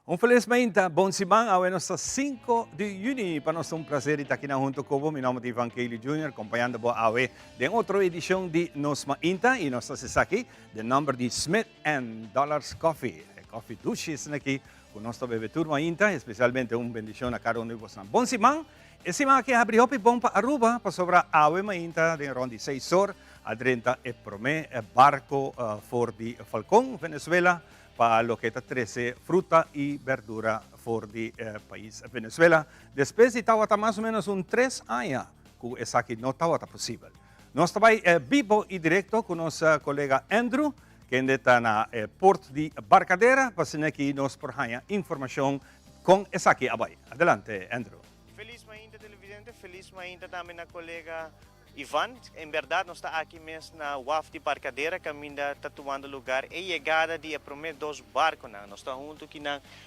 Un felis mainta, bon siman, awe nos ta 5 di juni. Pa nos ta un placer di ta aki hunto cu bo. Mi nomber ta Ivan Kelly Jr., acompañando bo awe den otro edicion di Nos Mainta. Y nos ta aki den nomber di Smith and Dollars Coffee. E coffee dushi aki, cu nos ta bebe tur mainta, especialmente un bendicion na cada un di boso. Bon siman, e siman aki a habri hopi bon pa Aruba, pasobra awe mainta den rond di 6 or, a drenta e prome barco for di Falcón, Venezuela, pa loke ta trece fruta y berdura for di pais Venezuela. Despues di tawata mas o menos un 3 aña cu esaki no tawata posibel. Nos ta bay bibo y directo cu nos colega Andrew, kende ta na port di Barcadera, pa asina nos por haya informacion con esaki a bay. Adelante, Andrew. Feliz mainta, televidente, feliz mainta tambe na colega Ivan. En berdad, nos ta aki mes na waf di Barcadera, caminda ta tumando lugar e yegada di e prome dos barco. Nos ta hunto aki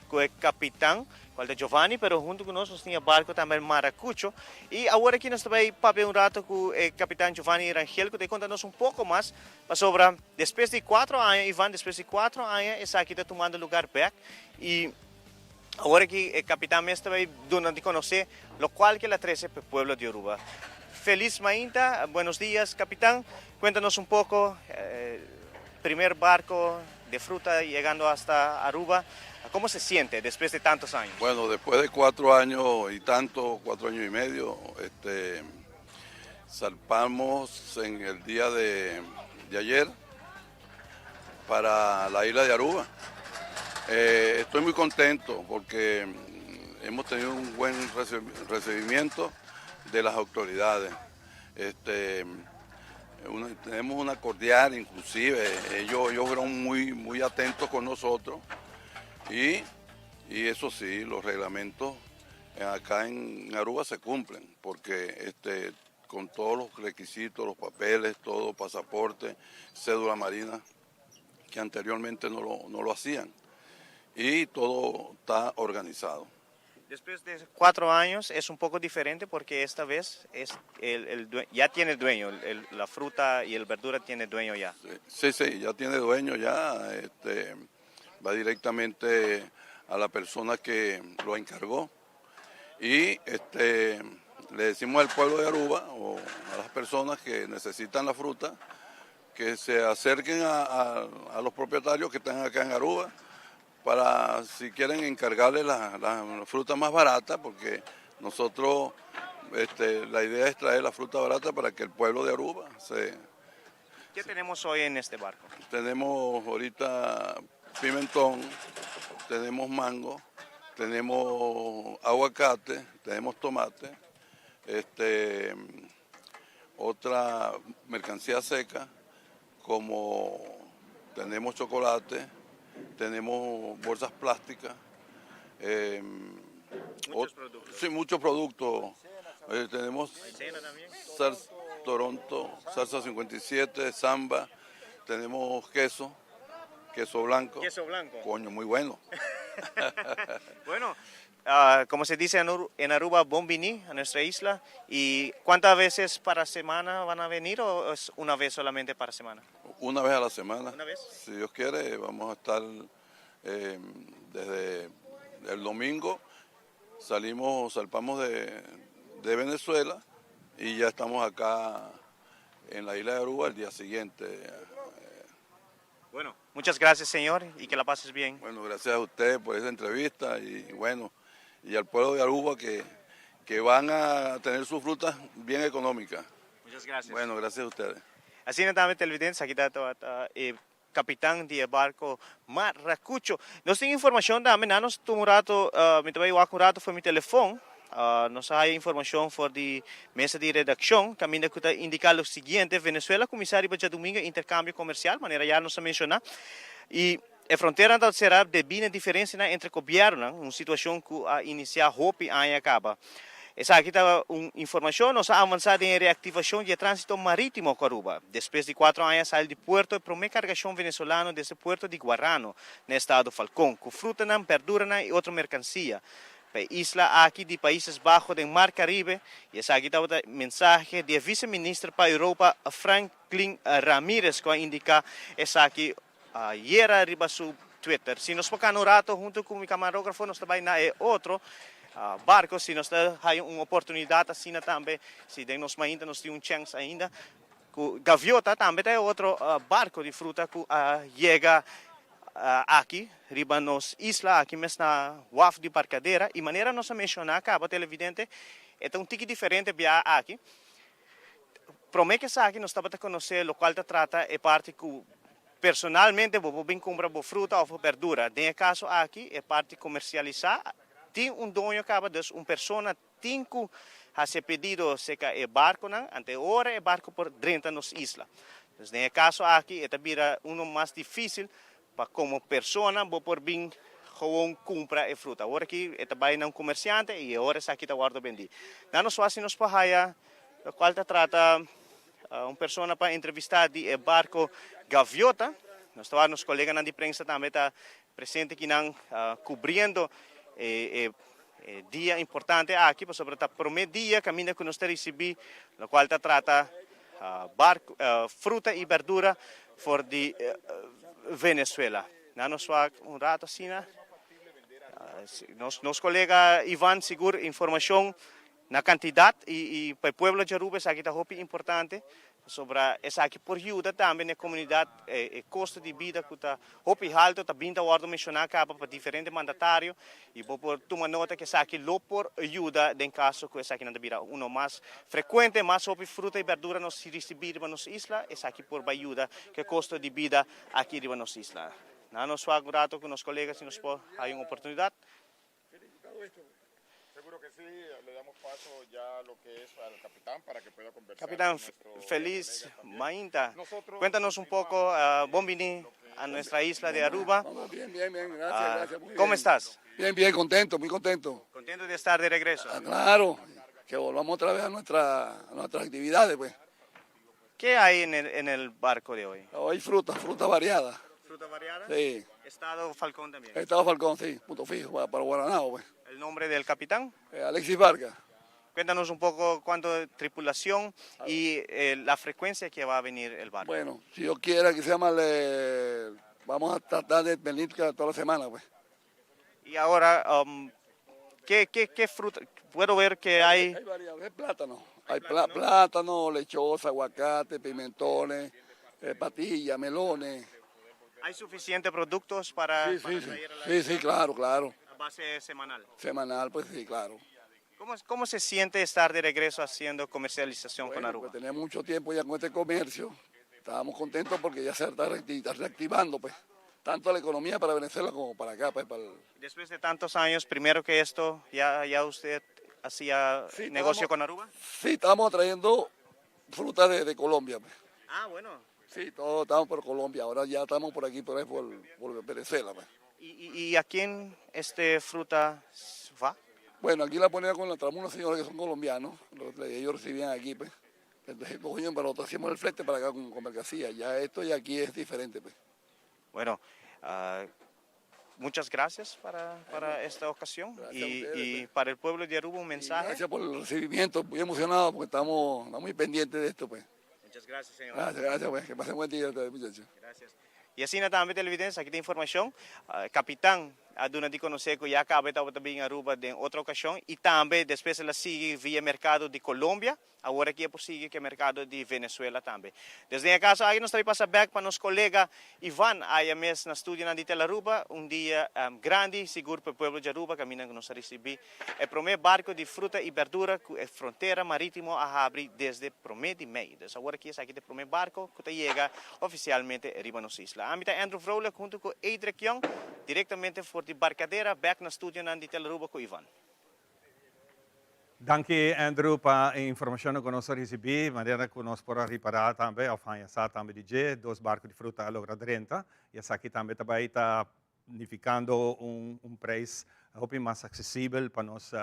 cu e capitan, cual ta Giovanni, pero hunto cu nos, nos tin barco tambe Maracucho. Y awor aki nos ta bay papia un rato cu e capitan Giovanni Rangel, cu ta conta nos un poco mas sobre, despues di 4 aña, Ivan, despues di 4 aña, esaki ta tumando lugar back. Y awor aki e capitan mes ta bay duna di conoce loke el a trece pa e pueblo di Aruba. Feliz mainta, buenos días, capitán. Cuéntanos un poco, primer barco de fruta llegando hasta Aruba. ¿Cómo se siente después de tantos años? Bueno, después de 4 años y tanto, 4 años y medio, zarpamos en el día de ayer para la isla de Aruba. Estoy muy contento porque hemos tenido un buen recibimiento de las autoridades. Tenemos una cordial, inclusive, ellos fueron muy, muy atentos con nosotros y eso sí, los reglamentos acá en Aruba se cumplen, porque con todos los requisitos, los papeles, todo, pasaporte, cédula marina, que anteriormente no lo hacían. Y todo está organizado. Después de 4 años es un poco diferente porque esta vez es ya tiene dueño, la fruta y el verdura tiene dueño ya. Sí, ya tiene dueño ya, va directamente a la persona que lo encargó y le decimos al pueblo de Aruba o a las personas que necesitan la fruta que se acerquen a los propietarios que están acá en Aruba para si quieren encargarle la fruta más barata, porque nosotros la idea es traer la fruta barata para que el pueblo de Aruba se. ¿Qué tenemos hoy en este barco? Tenemos ahorita pimentón, tenemos mango, tenemos aguacate, tenemos tomate, otra mercancía seca, como tenemos chocolate, tenemos bolsas plásticas. Muchos productos. Sí, muchos productos. Tenemos salsa Toronto, salsa 57, samba, tenemos queso, queso blanco. Queso blanco. Coño, muy bueno. Bueno, como se dice en Aruba, bon bini a nuestra isla. ¿Y cuántas veces para semana van a venir o es una vez solamente para semana? Una vez a la semana. ¿Una vez? Si Dios quiere, vamos a estar desde el domingo, salimos, zarpamos de Venezuela y ya estamos acá en la isla de Aruba el día siguiente. Bueno, muchas gracias, señor, y que la pases bien. Bueno, gracias a usted por esa entrevista y bueno, y al pueblo de Aruba que van a tener sus frutas bien económicas. Muchas gracias. Bueno, gracias a ustedes. Asina tambe, televidente, aki ta e capitan di barco Maracucho. Nos tin informacion tambe, nos un rato, mi tambe un rato for di mi telefon, nos tin informacion for di mesa di redaccion, caminda cu ta indica lo siguiente: Venezuela a cuminsa diadomingo intercambio comercial, manera ya nos a menciona, y e frontera ta cera debi na diferencia entre gobierno, un situacion cu a inicia hopi aña caba. Esaki ta un informacion, nos a avansa den reactivacion di transito maritimo cu Aruba. Despues di 4 aña, a sali di puerto e prome cargacion venezolano desde puerto di Guarano, na estado Falcón, cu fruta, berdura y otro mercancia pa e isla aki di Países Bahos den Mar Caribe. Y esaki ta e mensahe di vice-minister pa Europa, Franklin Ramírez, cu a indica esaki ayera riba su Twitter. Si nos por cana un rato hunto cu mi camarografo nos ta bay na e otro barco si nos ta haya un oportunidad asina tambe si den nos mainta nos tin un chance ainda cu Gaviota tambe ta e otro barco di fruta cu a yega aki riba nos isla aki mes na waf di Barcadera y manera nos a menciona caba televidente e ta un tiki diferente bia aki. Prome cu esaki nos tabata conoce locual ta trata e parti cu personalmente bo por bin cumpra bo fruta of bo berdura. Den e caso aki e parti comercialisa tin un doño caba dus un persona tin cu haci e pedido cerca e barconan ante ora e barco por drenta nos isla. Dus den e caso aki e ta bira uno mas dificil pa como persona bo por bin gewoon cumpra e fruta. Awor aki e ta bay na un comerciante y e ora esaki ta wordo bendi. Nan nos wak si nos por haya locual ta trata un persona pa entrevista di e barco Gaviota. Nos ta wak nos coleganan di prensa tambe ta presente kinan cubriendo e dia importante aki pasobra ta prome dia caminda cu nos ta ricibi locual ta trata barco fruta y berdura for di Venezuela. Nan nos wak un rato asina. Nos colega Ivan sigur informacion na cantidad y pa e pueblo di Aruba esaki ta hopi importante pasobra esaki por yuda tambe na e comunidad e costo di bida cu ta hopi halto ta bin ta wordo menciona caba pa diferente mandatario y bo por tuma nota cu esaki lo por yuda den caso cu esakinan ta bira uno mas frecuente, mas hopi fruta y berdura nos ricibi riba nos isla, esaki por bay yuda cu e costo di bida aki riba nos isla. Nan nos wak un rato cu nos colega si nos por haya un oportunidad. Seguro que sí, le damos paso ya lo que es al capitán para que pueda conversar. Capitán, feliz mainta. Cuéntanos un poco, bon bini a nuestra isla de Aruba. Bien, bien, bien, gracias, gracias. Muy ¿Cómo bien. estás? Bien, bien, contento, muy contento. Contento de estar de regreso. Ah, claro, que volvamos otra vez a nuestras actividades, pues. ¿Qué hay en el barco de hoy? Hoy fruta, fruta variada. ¿Fruta variada? Sí. Estado Falcón también. Estado Falcón, sí, punto fijo, para Guaranao, pues. ¿El nombre del capitán? Alexis Vargas. Cuéntanos un poco cuánto tripulación y la frecuencia que va a venir el barco. Bueno, si Dios quiere que se llama, vamos a tratar de venir toda la semana, pues. Y ahora, ¿qué fruta? Puedo ver que hay. Hay variados, es plátano. Hay plátano, lechosa, aguacate, pimentones, patilla, melones. ¿Hay suficientes productos para, Sí, para sí. traer a la Sí, claro. a base semanal? Semanal, pues sí, claro. ¿Cómo se siente estar de regreso haciendo comercialización con Bueno, Aruba? pues tenemos mucho tiempo ya con este comercio. Estábamos contentos porque ya se está reactivando, pues, tanto la economía para Venezuela como para acá, pues, Después de tantos años, primero que esto, ¿ya usted hacía Sí, negocio con Aruba? Sí, estamos trayendo fruta de Colombia, pues. Ah, bueno. Sí, todos estamos por Colombia. Ahora ya estamos por aquí, por ahí, por Venezuela, pues. ¿Y a quién este fruta va? Bueno, aquí la ponía con la traemos unos señores que son colombianos, ellos recibían aquí, pues. Entonces, coño, pero nosotros hacíamos el flete para acá con mercancía. Ya esto y aquí es diferente, pues. Bueno, muchas gracias para esta ocasión Gracias a y, ustedes, y pues. para el pueblo de Aruba un mensaje. Gracias por el recibimiento, muy emocionado porque estamos muy pendientes de esto, pues. Muchas gracias, señor. Gracias, gracias, pues. Que pasen buen día ustedes, muchachos. Gracias. Y asina tambe televidente, aki tin informacion. Capitan a duna di conoce cu ya caba tabata bin Aruba den otro ocasion y tambe despues el a sigui via mercado di Colombia, awor aki e sigui cu mercado di Venezuela tambe. Desde e caso aki nos ta pasa back pa nos colega Ivan aya mes na studio di Telearuba, un dia grandi, sigur pa pueblo di Aruba, caminda nos a ricibi e prome barco di fruta y berdura cu e frontera maritimo a habri desde prome di mei. Anto, awor aki esaki ta e prome barco cu ta yega oficialmente riba nos isla. Ami ta Andrew Vrolijk hunto cu Edric Young, directamente for di Barcadera, back na studio di Telearuba cu Ivan. Danki, Andrew, pa e informacion cu nos a ricibi, manera cu nos por ripara tambe, of sa tambe di dos barco di fruta a logra drenta, y esaki tambe tambe ta significando un prijs hopi mas accesibel pa nos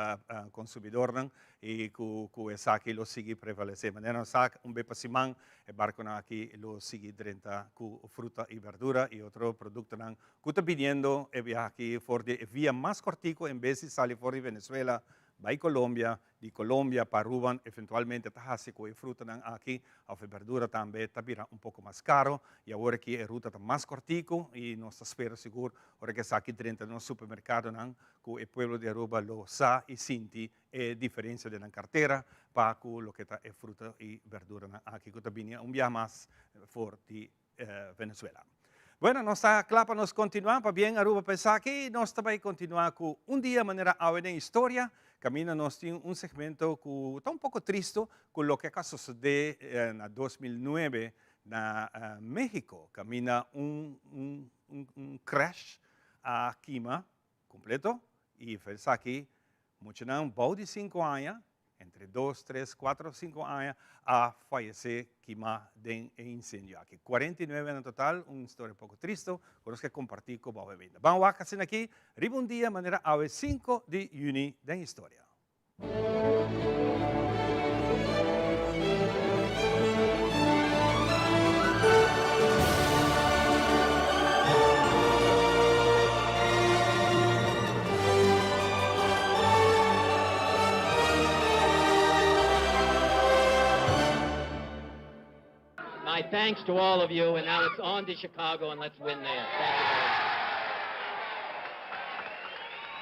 consumidornan y cu esaki lo sigui prevalece. Manera nos sa, un bes pa siman e barconan aki lo sigui drenta cu fruta y berdura y otro productonan cu ta biniendo e biaha aki for di via mas cortico en bes di sali for di Venezuela. bai Colombia, di Colombia pa Aruba eventualmente ta haci cu e frutanan aki of e berdura tambe ta bira un poco mas caro y awor aki e ruta ta mas cortico y nos ta spera sigur ora cu esaki drenta nos supermercadonan cu e pueblo di Aruba lo sa y sinti e diferencia den nan cartera pa cu loke ta e fruta y berduranan aki cu ta bini un biaha mas for di Venezuela. Bueno, nos ta kla pa nos kontinuá. Pabien Aruba pa esaki. Nos ta bai kontinuá ku un dia manera awe den historia. Kaminda nos tin un segmento ku ta un poko tristu ku loke a sosodé na 2009 na Mexico. Kaminda un un un crash a kima kompleto i esaki muchanan bou di sinku aña Entre dos, tres, cuatro of cinco aña a fayece kima den e incendio aki. 49 na total, un historia poco tristo cu nos ke comparti cu bo awe. Ban wak asina aki riba un dia manera awe 5 di juni den historia. My thanks to all of you and now it's on to Chicago and let's win there.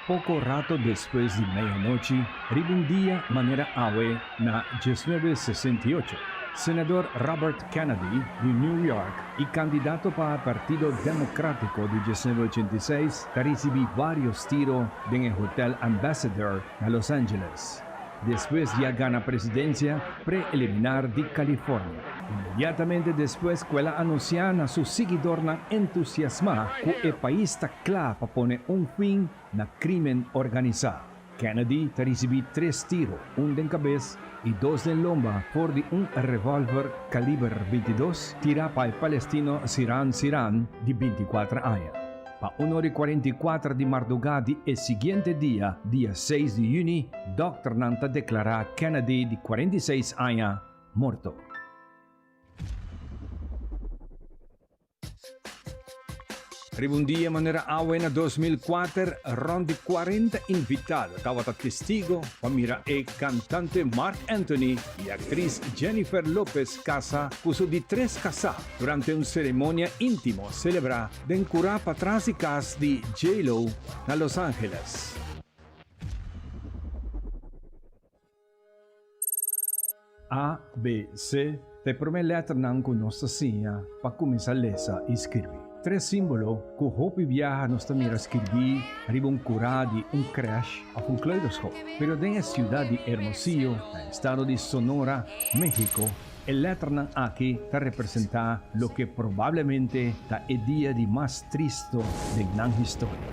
Thank you very much. Poko rato despues di meianochi riba un dia manera awe na 1968, Senador Robert Kennedy di New York i kandidato pa Partido Democratico di 1986 ta risibí vários tiro den e Hotel Ambassador na Los Angeles, despues di a gana presidencia preeliminar di California. Inmediatamente despues cu el a anuncia na su siguidornan entusiasma cu e pais ta cla pa pone un fin na crimen organisa. Kennedy ta ricibi tres tiro, un den cabes y dos den lomba for di un revolver caliber 22 tira pa e palestino Sirhan Sirhan di 24 aña. Pa un ora y 44 di mardugá di e siguiente dia, dia seis di yüni, dòkternan ta deklará Kennedy di 46 aña morto. Riba un dia manera awe na 2004, rònt di 40 invitado tabata testigo pa mira e kantante Marc Anthony i aktris Jennifer Lopez kasa ku su di tres kasá durante un seremonia íntimo selebrá den kurá patras di kas di J-Lo na Los Angeles. A, B, C ta e promé lèternan ku nos ta siña pa kuminsá lesa i skirbi. Tres símbolo ku hopi biaha nos ta mira skirbí riba un kurá di un krèsh òf un kleuterschool. Pero den e siudat di Hermosillo, na estado di Sonora, México, E letternan aki ta representá loke probablemente ta e dia di mas tristo den nan historia.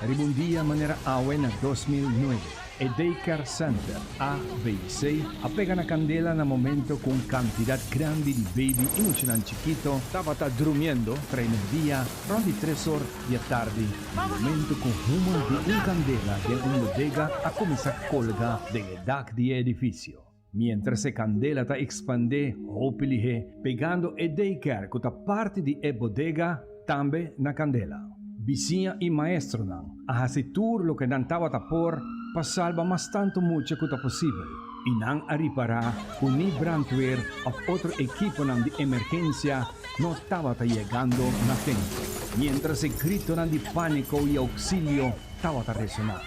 Riba un dia manera awe na 2009, e Daycare Center ABC a pega na kandela na momento ku un kantidat grandi di baby i muchanan chikito tabata drumiendo trae merdia rònt di tres or di atardi na momento ku huma di un kandela den un bodega a kuminsá kolga den e dak di e edifisio. Mientras e candela ta expande hopi lihé, pegando e daycare cu ta parti di e bodega tambe na candela. Bisiña y maestronan a haci tur loke nan tabata por pa salba mas tanto mucha cu ta posibel y nan a ripara cu ni brandweer of otro ekiponan di emergencia no tabata yegando na tempo, mientras e gritonan di panico y auxilio tabata resona.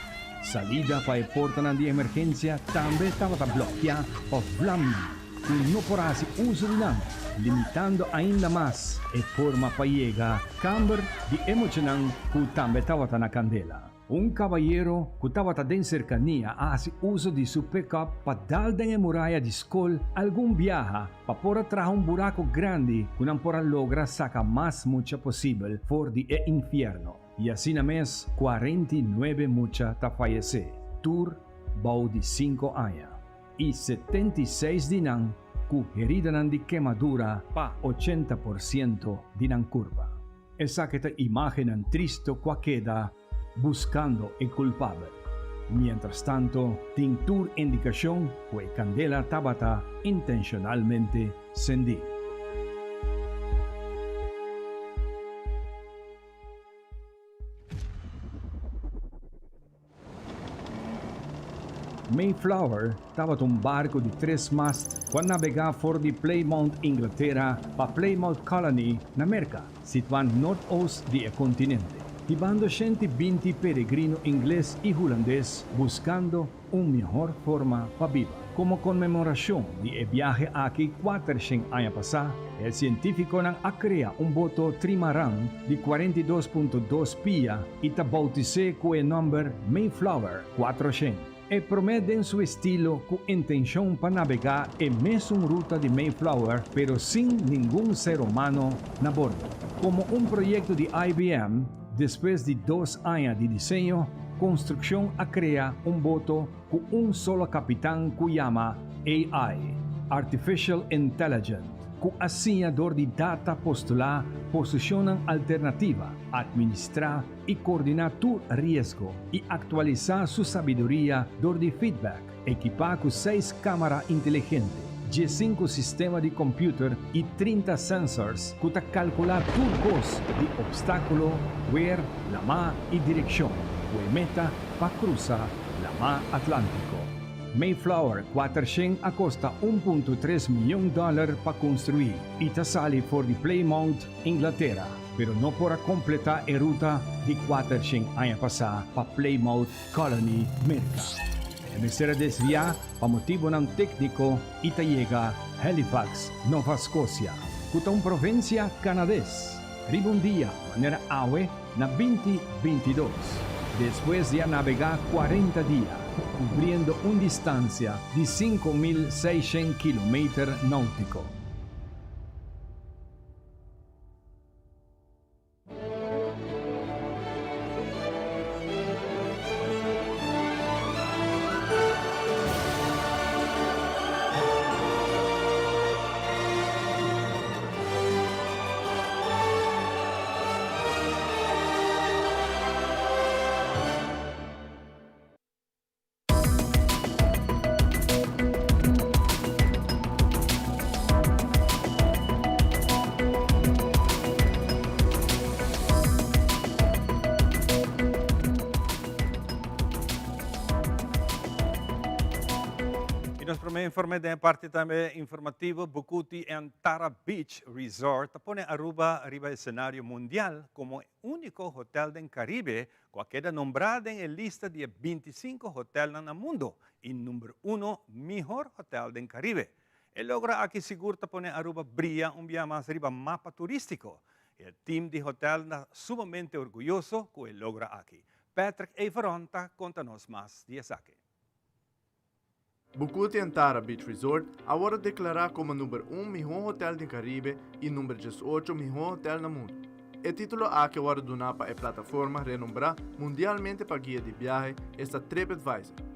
Salida pa e portanan di emergensia tambe tabata blòkiá pa vlamnan ku no por a hasi uso di nan, limitando ainda mas e forma pa yega kamber di e muchanan ku tambe tabata na kandela. Un kabayero ku tabata den serkania a hasi uso di su pickup pa dal den e muraya di skol algun biaha pa por a traha un buraku grandi ku nan por a logra saka mas mucha posibel for di e infierno. I asina mes 49 mucha ta fayesé, tur bou di sinku aña, i 76 di nan ku heridanan di kemadura pa 80% di nan kurpa. Esaki ta imágennan tristu ku a keda buskando e kulpabel. Mientrastanto tin tur indikashon ku e kandela tabata intenshonalmente sendí. Mayflower tabata un barku di tres mast ku a nabegá for di Plymouth, Inglatera, pa Plymouth Colony na Merka, situá nortoost di e kontinente, hibando 120 peregrino ingles i hulandes buskando un mihor forma pa biba. Komo konmemorashon di e biahe aki 400 aña pasá, e sientífikonan a krea un boto trimaran di 42.2 pia i ta boutis'é ku e nòmber Mayflower 400. E promé den su estilo ku intenshon pa nabegá e mesun ruta di Mayflower pero sin ningun ser humano na bordo. Komo un proyekto di IBM, despues di dos aña di diseño, konstrukshon a krea un boto ku un solo kapitan ku yama AI, Artificial Intelligent, ku a siña dor di data postulá posishonnan alternativa, atministrá i koordiná tur riesgo i aktualisá su sabiduria dor di feedback, ekipá ku seis kámara inteligente, 15 sistema di kòmpiuter i 30 sensors ku ta kalkulá tur kos di opstákulo, weer, lamá i direkshon, ku e meta pa krusa Lamá Atlántiko. Mayflower 400 a kosta 1.3 mion dòler pa konstruí i ta sali for di Plymouth, Inglatera, pero no por a kompletá e ruta di 400 aña pasá pa Plymouth Colony, Merka. E mester a desviá pa motibonan tékniko i ta yega Halifax, Nova Scotia, ku ta un provinsia kanades, riba un dia manera awe na 2022, despues di a nabegá 40 dia, kubriendo un distansia di 5600 kilometer nóutiko. I nos promé informe den e parti tambe informativo, Bucuti Antara Beach Resort ta pone Aruba riba escenario mundial como e unico hotel den Caribe cu a keda nombrá den e lista di e 25 hotelnan na mundo y number uno mihor hotel den Caribe. E logro aki sigur ta pone Aruba bria un bia mas riba mapa turistico. E team di hotel ta sumamente orguyoso cu e logro aki. Patrick Everon ta conta nos mas di esaki. Bucuti Antara Beach Resort a wordo declara como number un miho hotel den Caribe y number 18 miho hotel na mundo. E titulo aki a wordo duna pa e plataforma renombra mundialmente pa guia di biahe, esta TripAdvisor.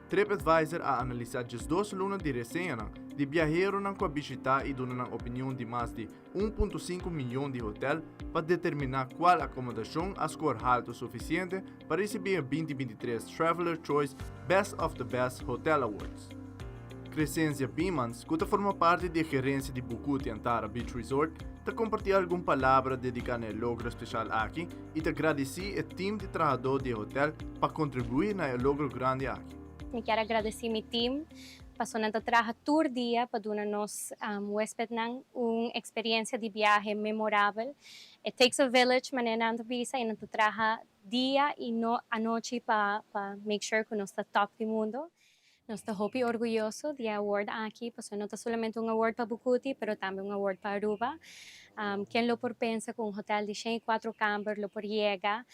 TripAdvisor a analisa 12 luna di reseñanan di biaheronan cu a bishita y duna nan opinion di mas di 1.5 miyon di hotel pa determina cual acomodacion a score halto suficiente pa ricibi e 2023 Traveler Choice Best of the Best Hotel Awards. Crescencia Biemans, cu ta forma parti di e gerencia di Bucuti Antara Beach Resort, ta comparti algun palabra dedica na e logro special aki y ta gradici e team di trahador di e hotel pa contribui na e logro grandi aki. Mi kier a gradici mi team pasobra nan ta traha tur dia pa duna nos huespednan un experiencia di biahe memorabel. It takes a village, manera nan ta bisa, y nan ta traha dia y no anochi pa pa make sure cu nos ta top di mundo. Nos ta hopi orguyoso di e award aki, pasobra no ta solamente un award pa Bucuti, pero tambe un award pa Aruba. Ken lo por pensa cu un hotel di 104 kamber lo por yega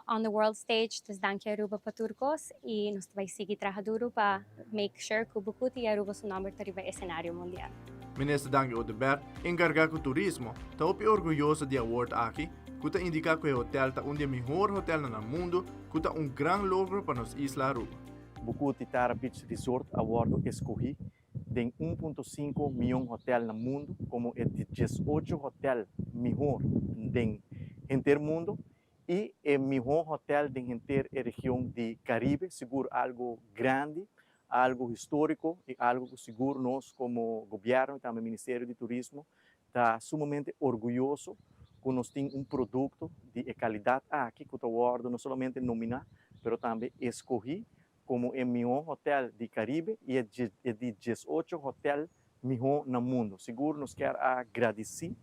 on the world stage? Dus danki Aruba pa tur cos y nos ta bay sigui traha duro pa make sure cu Bucuti y Aruba su nomber ta riba e escenario mundial. Minister Dangui Oduber, encarga cu turismo, ta hopi orguyoso di e award aki, cu ta indica cu e hotel ta un di e mihor hotelnan na mundo, cu ta un gran logro pa nos isla Aruba. Bucuti Tara Beach Resort a wordo escogi den 1.5 miyon hotel na mundo como e di 18 hotel mihor den henter mundo y e mihor hotel den henter e region di Caribe, sigur algo grandi, algo historico y algo cu sigur nos como gobierno y tambe Ministerio di Turismo ta sumamente orguyoso cu nos tin un producto di e calidad aki cu ta wordo no solamente nomina pero tambe escogi. komo e mihó hotèl di Karibe i e di diesocho hotèl mihó na mundu. Sigur nos kier a gradisí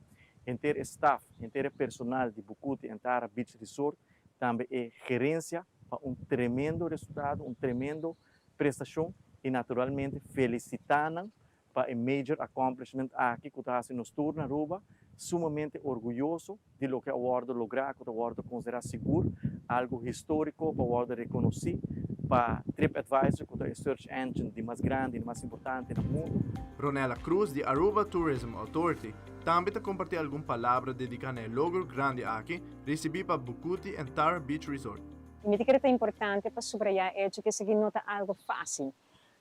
henter e staf, henter e personal di Bucuti Antara Beach Resort, tambe e gerensia pa un tremendo resultado, un tremendo prestashon i naturalmente felisitá nan pa e major accomplishment aki ku ta hasi nos tur na Aruba sumamente orguyoso di loke a wòrdu lográ ku ta wòrdu konsiderá sigur algu históriko pa wòrdu rekonosí pa TripAdvisor ku ta e search engine di mas grandi i di mas importante na mundu. Ronella Cruz di Aruba Tourism Authority tambe ta kompartí algun palabra dediká na e logro grandi aki risibí pa Bucuti and Tara Beach Resort. Mi ta kere ta importante pa subrayá e echo ku esaki no ta algu fásil.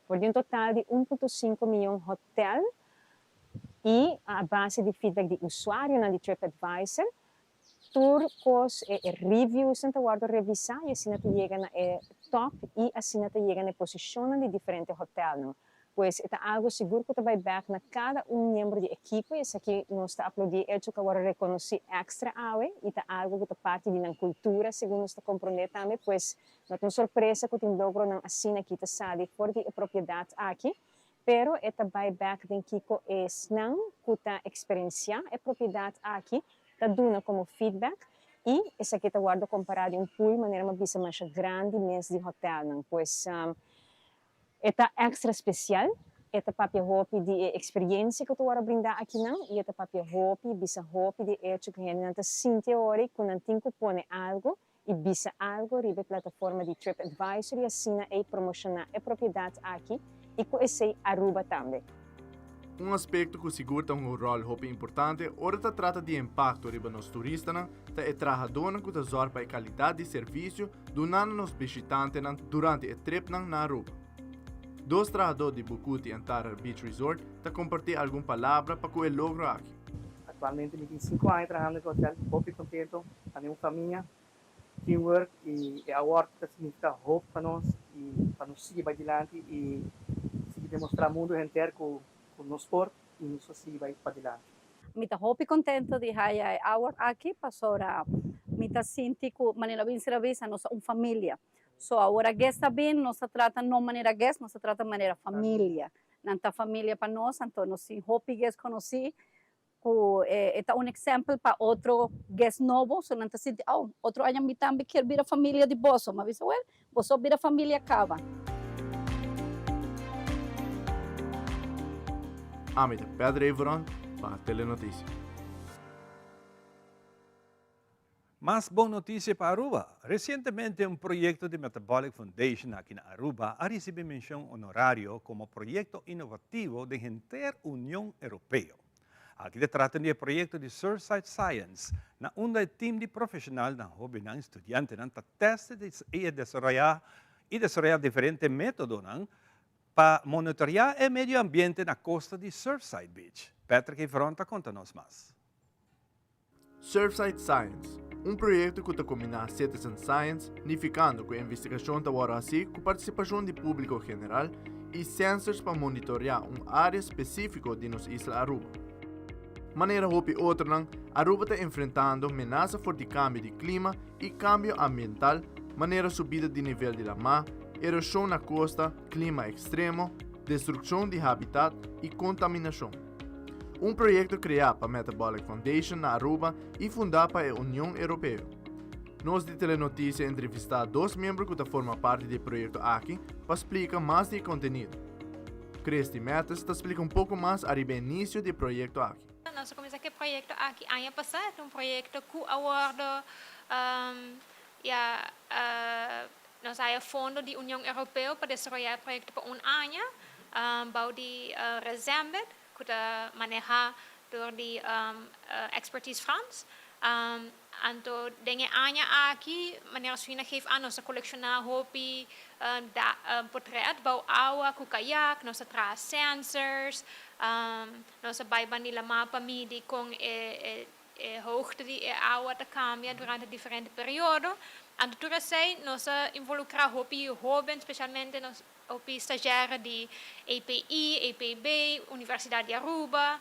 For di un total di 1.5 miyon hotel i a base di feedback di usuarionan di TripAdvisor, tur kos e reviewsnan ta wòrdu revisá i asina ta yega na e top i asina ta yega na e posishonnan di diferente hotelnan. Pues e ta algu sigur ku ta bai bèk na kada un miembro di ekipo i esaki nos ta aplaudí e echo ku a wòrdu rekonosí èkstra awe i ta algu ku ta parti di nan kultura segun nos ta komprondé tambe pues No ta un sorpresa cu tin logronan asina aki ta sali for di e propiedad aki, pero e ta bay bek den kico esnan cu ta experiencia e propiedad aki ta duna como feedback y esaki ta wordo compara di un pool manera mi a bisa masha grandi mes di hotelnan. Pues e ta extra special, e ta papia hopi di e experiencia cu ta wordo brinda akinan y e ta papia hopi, bisa hopi di e hecho cu hendenan ta sinti awor cu nan tin cu pone algo i bisa algo riba e plataforma di TripAdvisor i asina ei promoshoná e propiedat aki i ku esei Aruba tambe. Un aspekto ku sigur ta hunga un ròl hopi importante ora ta trata di impakto riba nos turistanan ta e trahadónan ku ta zòrg pa e kalidat di servisio duná na nos bishitantenan durante e tripnan na Aruba. Dos trahadó di Bucuti Antara Beach Resort ta kompartí algun palabra pa ku e logro aki. Actualmente mi tin cinco aña trahando cu hotel, hopi contento, tane un famia, teamwork y e award ta significa hopi pa nos y pa nos sigui bay dilanti y sigui demostra mundo henter cu nos por y nos ta sigui bay padilanti. Mi ta hopi contento di haya e award aki pasobra mi ta sinti cu manera Vincent a bisa nos ta un familia. So awor guest ta bin nos ta trata no manera guest nos ta trata manera familia. Nan ta familia pa nos, anto nos tin hopi guest conoci cu e ta un example pa otro guest nobo, so nan ta sinti, oh, otro aña mi tambe kier bira familia di boso. Mi a bisa, well, boso a bira familia caba. Ami ta Pedro Everon pa Telenoticia. Mas bon noticia pa Aruba! Recientemente un proyecto di Metabolic Foundation aki na Aruba a ricibi mencion honorario como proyecto innovativo den henter Union Europeo. Aki ta trata di e proyecto di Surfside Science, na unda e team di profesionalnan, hobennan y studiantenan ta test y desaroya y desaroya diferente metodonan pa monitorea e medio ambiente na costa di Surfside Beach. Patrick Evron ta conta nos mas. Surfside Science, un proyekto ku ta kombiná citizen science, nifikando ku e investigashon ta wòrdu hasí ku partisipashon di públiko general, i sensors pa monitoriá un área spesífiko di nos isla Aruba. Manera hopi otronan, Aruba ta enfrentando menasa for di kambio di klima i kambio ambiental manera subida di nivel di lamá, eroshon na kosta, klima ekstremo, destrukshon di habitat i kontaminashon. Un proyekto kreá pa Metabolic Foundation na Aruba i fundá pa e Union Europeo. Nos di Telenoticia a entrevistá dos miembro ku ta forma parti di e proyekto aki pa splika mas di e kontenido. Christy Mathis ta splika un poko mas ariba e inisio di e proyekto aki. Nos a kuminsá ku e proyekto aki aña pasá. E ta un proyekto ku a wòrdu ya nos a haya fondo di Union Europeo pa desaroyá e proyekto pa un aña. Bou di Resembed, ku ta manehá dor di Expertise France. Anto den e aña aki, manera Suina geef aan, nos a kolekshoná hopi potrèt bou awa ku kayak, nos a traha sensors, nos a bai banda di lamá pa midi kon e E hoogte di e awa ta kambia durante diferente periodo. Anto tur esei nos a involukrá hopi hóben, spesialmente nos hopi stagiaire di EPI, EPB, Universidat di Aruba,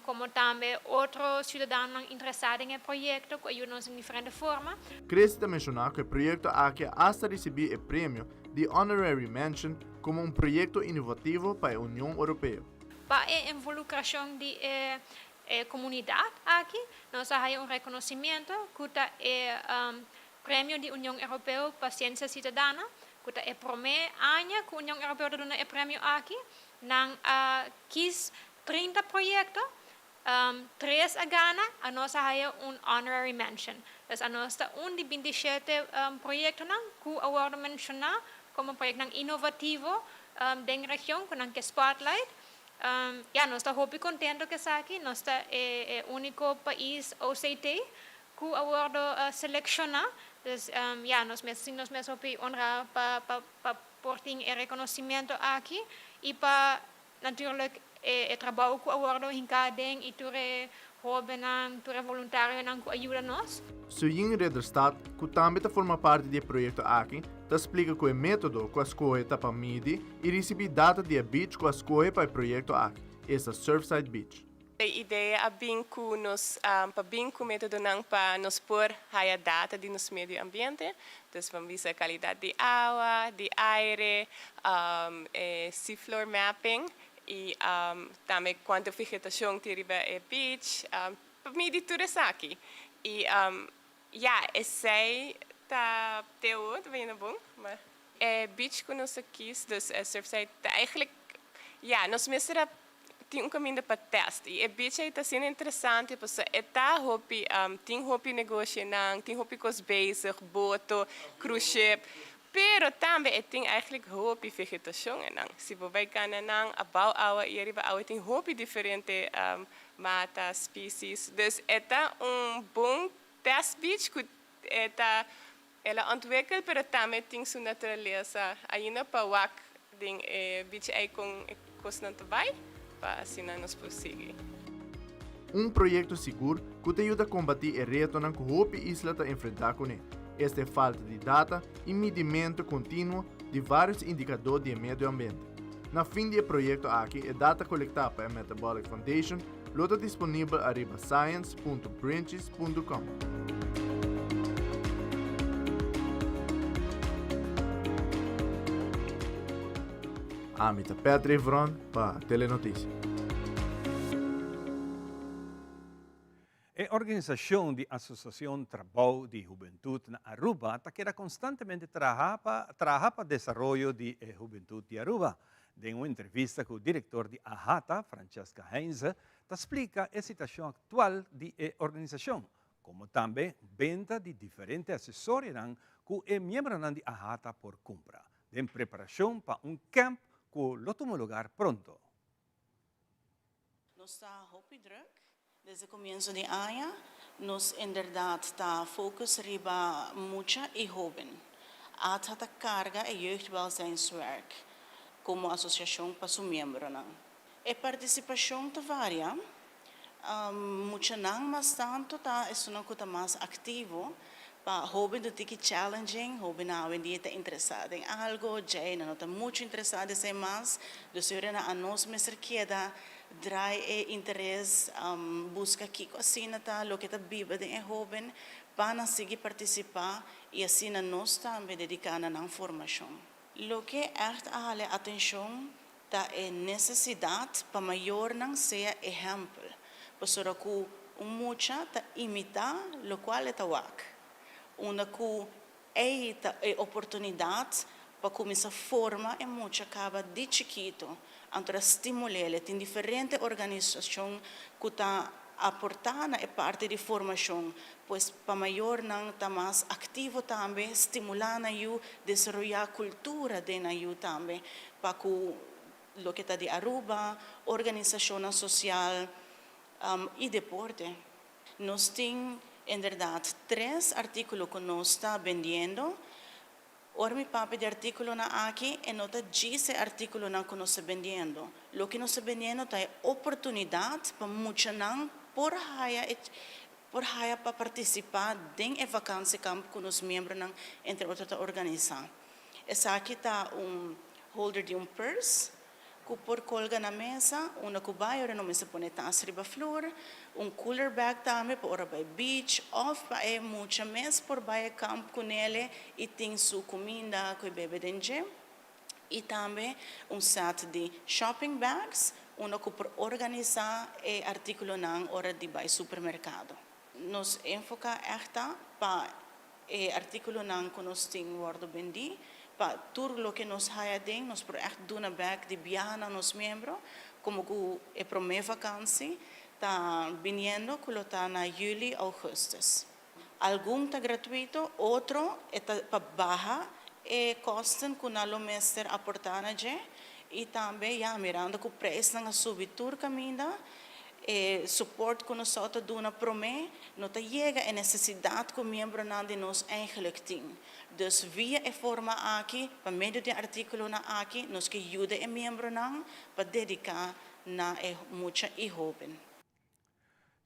komo tambe otro siudadanonan interesá den e proyekto ku a yuda nos den diferente forma. Christy ta menshoná ku e proyekto aki a asta risibí e premio. di Honorary Mention komo un proyekto inovativo pa e Union Oropeo. Pa e involukrashon di e e komunidat aki, nos a haya un rekonosimiento ku ta e Premio di Union Europeo pa Siensia Siudadana, ku ta e promé aña ku Union Europeo ta duna e premio aki. Nan a kis 30 proyekto, tres a gana, anos a haya un honorary mention. Dus anos ta un di 27 proyektonan ku a wòrdu menshoná komo proyektonan inovativo den region ku nan ke spotlight. Ya, nos ta hopi kontento ku esaki. Nos ta e úniko pais OCT ku a wòrdu selekshoná. Dus ya, nos mes sinti nos mes hopi honrá pa pa por tin e rekonosimiento aki i pa natuurlijk e trabou ku a wòrdu hinká aden i tur e hóbennan, tur e voluntarionan ku a yuda nos. Suyin Ridderstad, ku tambe ta forma parti di e proyekto aki, ta splika ku e método ku a skohe ta pa midi i risibí data di e beach ku a skohe pa e proyekto aki, esta Surfside Beach. E idea a bin ku nos pa bin ku metodonan pa nos por haya data di nos medio ambiente. Dus ban bisa kalidat di awa, di aire, e seafloor mapping i tambe kuantu vegetashon tin riba e beach. Pa midi tur esaki. I ya, esei ta te awor ta bayendo bon. Ma e beach ku nos a kis, dus e Surfside, ta eigenlijk, ya, nos mester a Tin un kaminda pa test i e beach ei ta asina interesante pasobra e ta hopi tin hopi negoshinan, tin hopi kos bezig, boto, cruise ship, pero tambe e tin eigenlijk hopi vegetashon einan. Si bo bai kana nan abou awa i ariba awa tin hopi diferente mata, species, dus e ta un bon test beach ku e ta el a ontwikkel pero tambe tin su naturalesa ainda pa wak den e beach ei kon e kosnan ta bai pa asina nos por sigui. Un proyekto sigur ku ta yuda kombatí e retonan ku hopi isla ta enfrentá kuné, esta e falta di data i midimentu kontinuo di vários indikadó di e medio ambiente. Na fin di e proyekto aki e data kolektá pa e Metabolic Foundation lo ta disponibel ariba science punto brinchis punto com. Ami ta Patrick Vron pa Telenoticia. E organisashon di Asosiashon Trabou di Hubentut na Aruba ta keda konstantemente traha pa traha pa desaroyo di e hubentut di Aruba. Den un entrevista ku direktor di AHATA, Francesca Heinze, ta splika e situashon aktual di e organisashon, komo tambe benta di diferente asesorionan ku e miembronan di AHATA por kumpra, den preparashon pa un kèmp ku lo tuma lugar pronto. Nos ta hopi druk desde comienzo di aña. Nos inderdaad ta focus riba mucha y hoben. ATHA ta carga e jeugdwelzijnswerk como asociacion pa su miembronan. E participacion ta varia. Muchanan mas tanto ta esunnan cu ta mas activo. Pa hoben ta tiki challenging, hobennan awendia ta interesa den algo, djei nan no ta mucho interesa den esei mas, dus e ora nan anos mester keda draai e interes, buska kiko asina ta loke ta biba den e hoben pa nan sigui partisipa i asina nos tambe dediká na nan formashon. Loke ègt a hala e atenshon ta e nesesidat pa mayornan sea ehèmpel, pasobra ku un mucha ta imitá lokual e ta wak, unda ku ei ta e oportunidat pa kuminsá forma e mucha kaba di chikitu, anto ta stimul'el. Tin diferente organisashon ku ta aportá na e parti di formashon, pues pa mayornan ta mas aktivo tambe, stimulá nan yu, desaroyá kultura den nan yu tambe, pa ku loke ta di Aruba, organisashonnan sosial i deporte. Nos tin inderdat tres artíkulo ku nos ta bendiendo. Ora mi papia di artíkulonan aki, e no ta djis e artíkulonan ku nos ta bendiendo. Loke nos ta bendiendo ta e oportunidat pa muchanan por haya e por haya pa partisipá den e vakantiekamp ku nos miembronan entre otro ta organisá. Esaki ta un holder di un purse. ku por kolga na mesa, unda ku bai ora no mester pone tas riba flur, un cooler bag tambe pa ora bai beach òf pa e mucha mes por bai e kamp ku nele i tin su kuminda ku e bebe den dje. I tambe un set di shopping bags unda ku por organisá e artíkulonan ora di bai supermerkado. Nos enfoká ègt ta pa e artíkulonan ku nos tin wòrdu bendí, pa tur loke nos haya den nos por ègt duna bèk di biaha na nos miembro, komo ku e promé vakansi ta biniendo ku lo ta na yüli, ougùstus. Algun ta gratuito, otro e ta pa baha e kosten ku nan lo mester aportá na dje i tambe ya mirando ku preisnan a subi tur kaminda e support ku nos ta duna promé no ta yega e nesesidat ku miembronan di nos eigenlijk tin. Dus via e forma aki, pa medio di e artíkulonan aki, nos ke yuda e miembronan pa dediká na e mucha i hóben.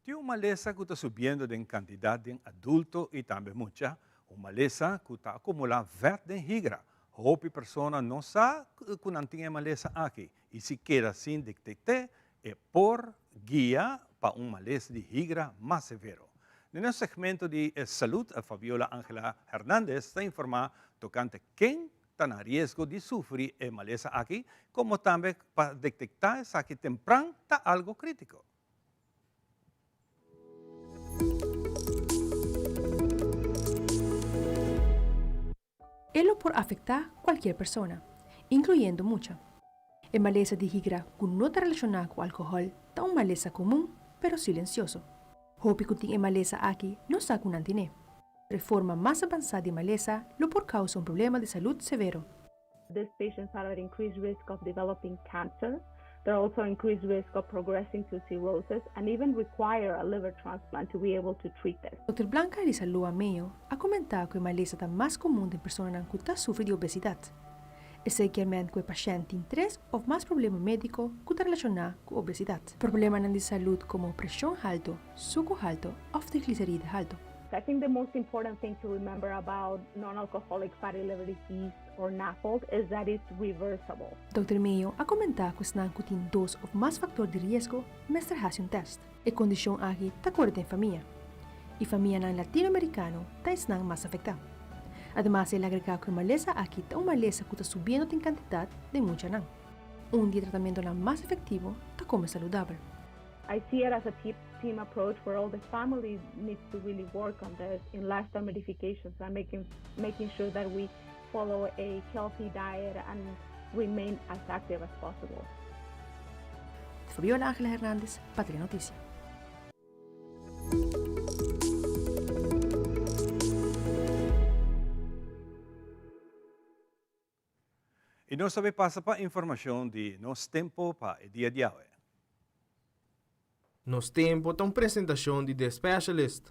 Tin un malesa ku ta subiendo den kantidat den adulto i tambe mucha, un malesa ku ta akumulá vèt den higra. Hopi persona no sa ku nan tin e malesa aki i si keda sin detekt'é e por guia pa un malesa di higra mas severo. Den nos segmento di salud Fabiola Angela Hernandez ta informá tokante ken ta na riesgo di sufri e malesa aki, komo tambe pa detektá esaki tempran ta algo krítiko. E lo por afektá kualkier persona, inkluyendo mucha. E malesa di higra ku no ta relashoná ku alkohòl ta un malesa komun pero silensioso. Hopi ku tin e malesa aki no sa ku nan tin'é. E forma mas avansá di malesa lo por kousa un problema di salud severo. These patients are at increased risk of developing cancer, they're also increased risk of progressing to cirrhosis and even require a liver transplant to be able to treat this. Dòkter Blanca Elisa Loa Mayo a komentá ku e malesa ta mas komun den personanan ku ta sufri di obesidat. Esei kier men ku e pashènt tin tres òf mas problema médiko ku ta relashoná ku obesidat. Problemanan di salud komo preshon haltu, suku haltu òf trigliseride haltu. I think the most important thing to remember about non-alcoholic fatty liver disease or NAFLD is that it's reversible. Dòkter Mayo a komentá ku esnan ku tin dos òf mas faktor di riesgo mester hasi un tèst. E kondishon aki ta kore den famia, i famianan latinoamerikano ta esnan mas afektá. Ademas el agregá ku e malesa aki ta un malesa ku ta subiendo den kantidat den muchanan. Un di e tratamentonan mas efektivo ta kome saludabel. I see it as a team approach where all the family needs to really work on this in lifestyle modifications and making making sure that we follow a healthy diet and remain as active as possible. Fabiola Angela Hernandez pa Telenoticia. I nos ta bay pasa pa informacion di Nos Tempo pa e dia di awe. Nos Tempo ta un presentacion di The Specialist.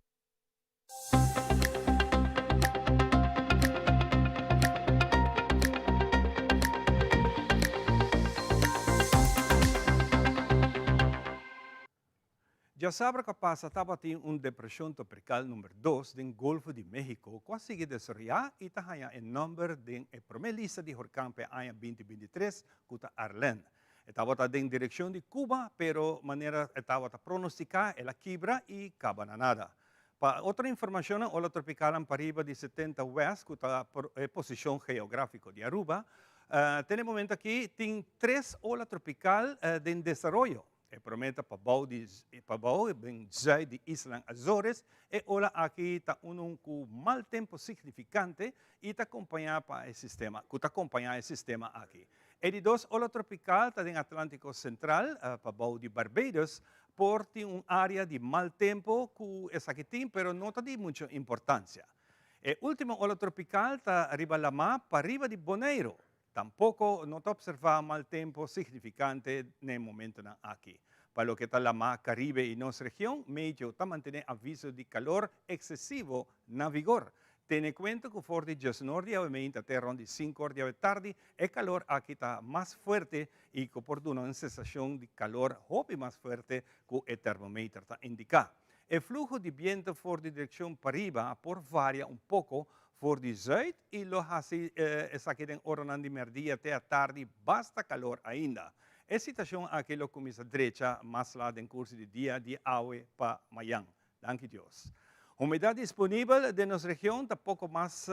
Djasabra ku a pasa tabatin un depreshon tropikal number dos den Golfo di Mexico ku a sigui desaroyá i ta haña e nòmber den e promé lista di horkan pa e aña 2023 ku ta Arlene. E tabata den direkshon di Cuba pero manera e tabata pronostiká el a kibra i kaba na nada. Pa otro informashonnan ola tropikalan pariba di 70 west ku ta e posishon geográfiko di Aruba, te na e momento aki tin tres ola tropikal den desaroyo. E promé ta pabou di pabou den zuid di islan Azores. E ola aki ta unu ku mal tempu signifikante i ta kompañá pa e sistema ku ta kompañá e sistema aki. E di dos ola tropikal ta den Atlántiko Sentral, pabou di Barbados. Por tin un área di mal tempu ku esaki tin, pero no ta di muchu importansia. E último ola tropikal ta riba lamá pariba di Boneiru. Tampoko no ta opservá mal tempu signifikante n'e momentunan aki. Pa loke ta lamá Karibe i nos region, Meteo ta mantené aviso di kalor eksesivo na vigor. Tene kuenta ku for di djesnor di awe meinta te rònt di sinkor di awe tardi e kalor aki ta mas fuerte i ku por duna un sensashon di kalor hopi mas fuerte ku e termometer ta indiká. E fluho di bientu for di direkshon pariba por varia un poko for di zùit i lo hasi esaki den oranan di mèrdia te atardi basta kalor ainda. E situacion aki lo cuminsa drecha mas laat den curso di dia di awe pa mayan. Danki Dios. Humedad disponibel den nos region ta poco mas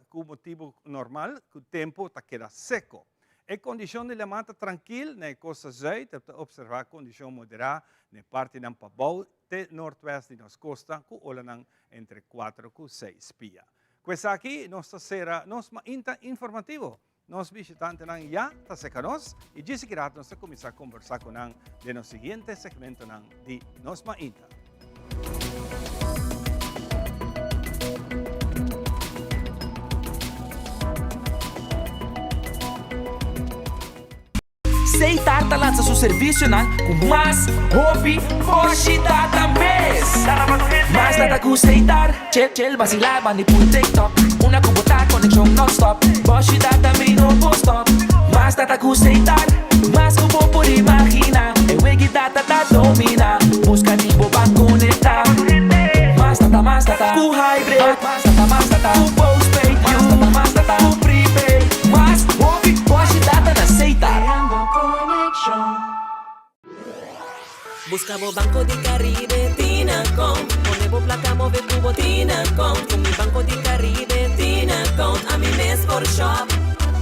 cu motibo normal cu tempo ta keda seco. E condicion di laman ta trankil na e costa zuid, ta observa condicion modera na e partinan pabou te noordwest di nos costa cu olanan entre cuatro cu seis pia. Cu esaki nos ta cera nos mainta informativo. Nos bishitantenan ya ta seca nos y djis aki rato nos ta cuminsa conversa cu nan den nos siguiente segmentonan di Nos Mainta. Seitar ta lansa su servisionan ku mas hopi boshi data mes. Mas data ku Seitar, chill chill basila bandi pul TikTok. Una ku bo ta konekshon non-stop, boshi data mi no por stop. Mas data ku Seitar, mas ku bo por imagina. E wegi data ta domina, buska di bo ban konekta. Mas data, mas data ku hybrid, mas data, mas data ku postpaid, mas data, mas data ku prepaid. Mas hopi boshi data na Seitar. Busca bo Banco di Caribe Tinacom Pone bo placa move cu bo Tinacom Cu mi Banco di Caribe Tinacom Ami mes por shop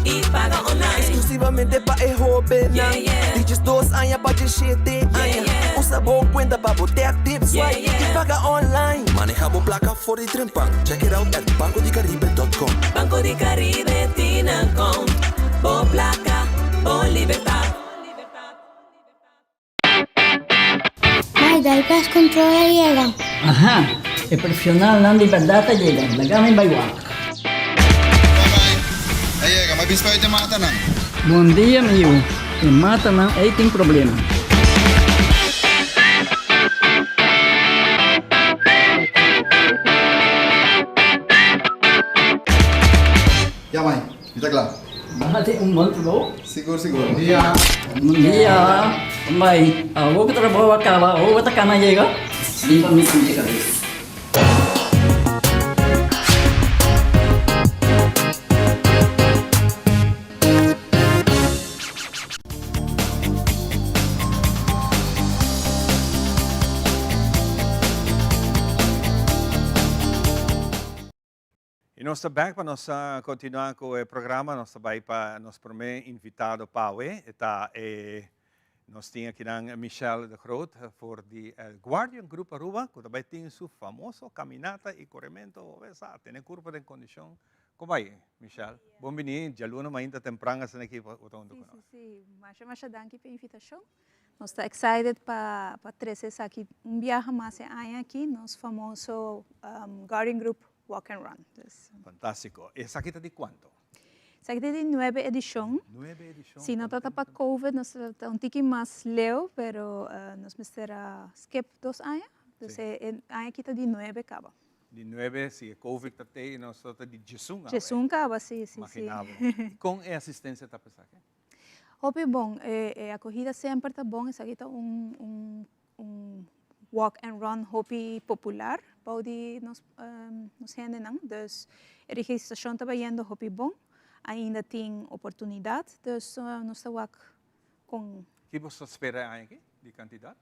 y paga online Exclusivamente pa e hobennan Yeah, yeah. Di 12 aña pa 17 aña Yeah, yeah. Usa bo cuenta pa bo tap, tip, swipe Yeah, yeah. y paga online Maneha bo placa for di trempan. Check it out at bancodicaribe.com. Banco di Caribe Tinacom Bo placa, bo libertad. Mai, dal pest control a yega. Aha, e profesionalnan di berdad a yega, laga mi bai wak. A yega, ma bispa e matanan. Bon dia mi yu, e matanan ei tin problema. Ya mai, mi ta kla. Bo hasi un bon trabou? Sigur, sigur. Bon dia. Bon dia. Bai, awor ku trabou a kaba, awor bo ta kana yega? Bin pa mi sinti kabes. Y nos ta back pa nos continua cu e programa. Nos ta bay pa nos prome invitado pa awe. E ta e, nos tin akinan Michelle de Groot for di Guardian Group Aruba, cu ta bay tin su famoso caminata y coremento. Bo sa, tene curpa den condicion. Con bay, Michelle? Bon bini. Djaluna mainta tempran asina aki bo ta hunto cu nos. Si, si, si. Masha, masha danki pa e invitacion. Nos ta excited pa pa trece esaki un biaha mas e aña aki, nos famoso Guardian Group Walk and Run. Dus. Fantastico. Esaki ta di cuanto? Esaki ta di nuebe edicion. Nuebe edicion. Si no ta pa Covid nos ta un tiki mas leu, pero nos mester a skip dos aña. Dus e aña aki ta di nuebe caba. Di nuebe, si e Covid ta tey, nos ta di diesun awe. Diesun caba, si, si, si. Imagina bo. Con e asistencia ta pa esaki? Hopi bon, e acogida semper ta bon, esaki ta un un un walk and run hopi popular bou di nos nos hendenan, dus e registracion ta bayendo hopi bon, ainda tin oportunidad, dus nos ta wak con. Ki bo ta spera e aña aki di cantidad?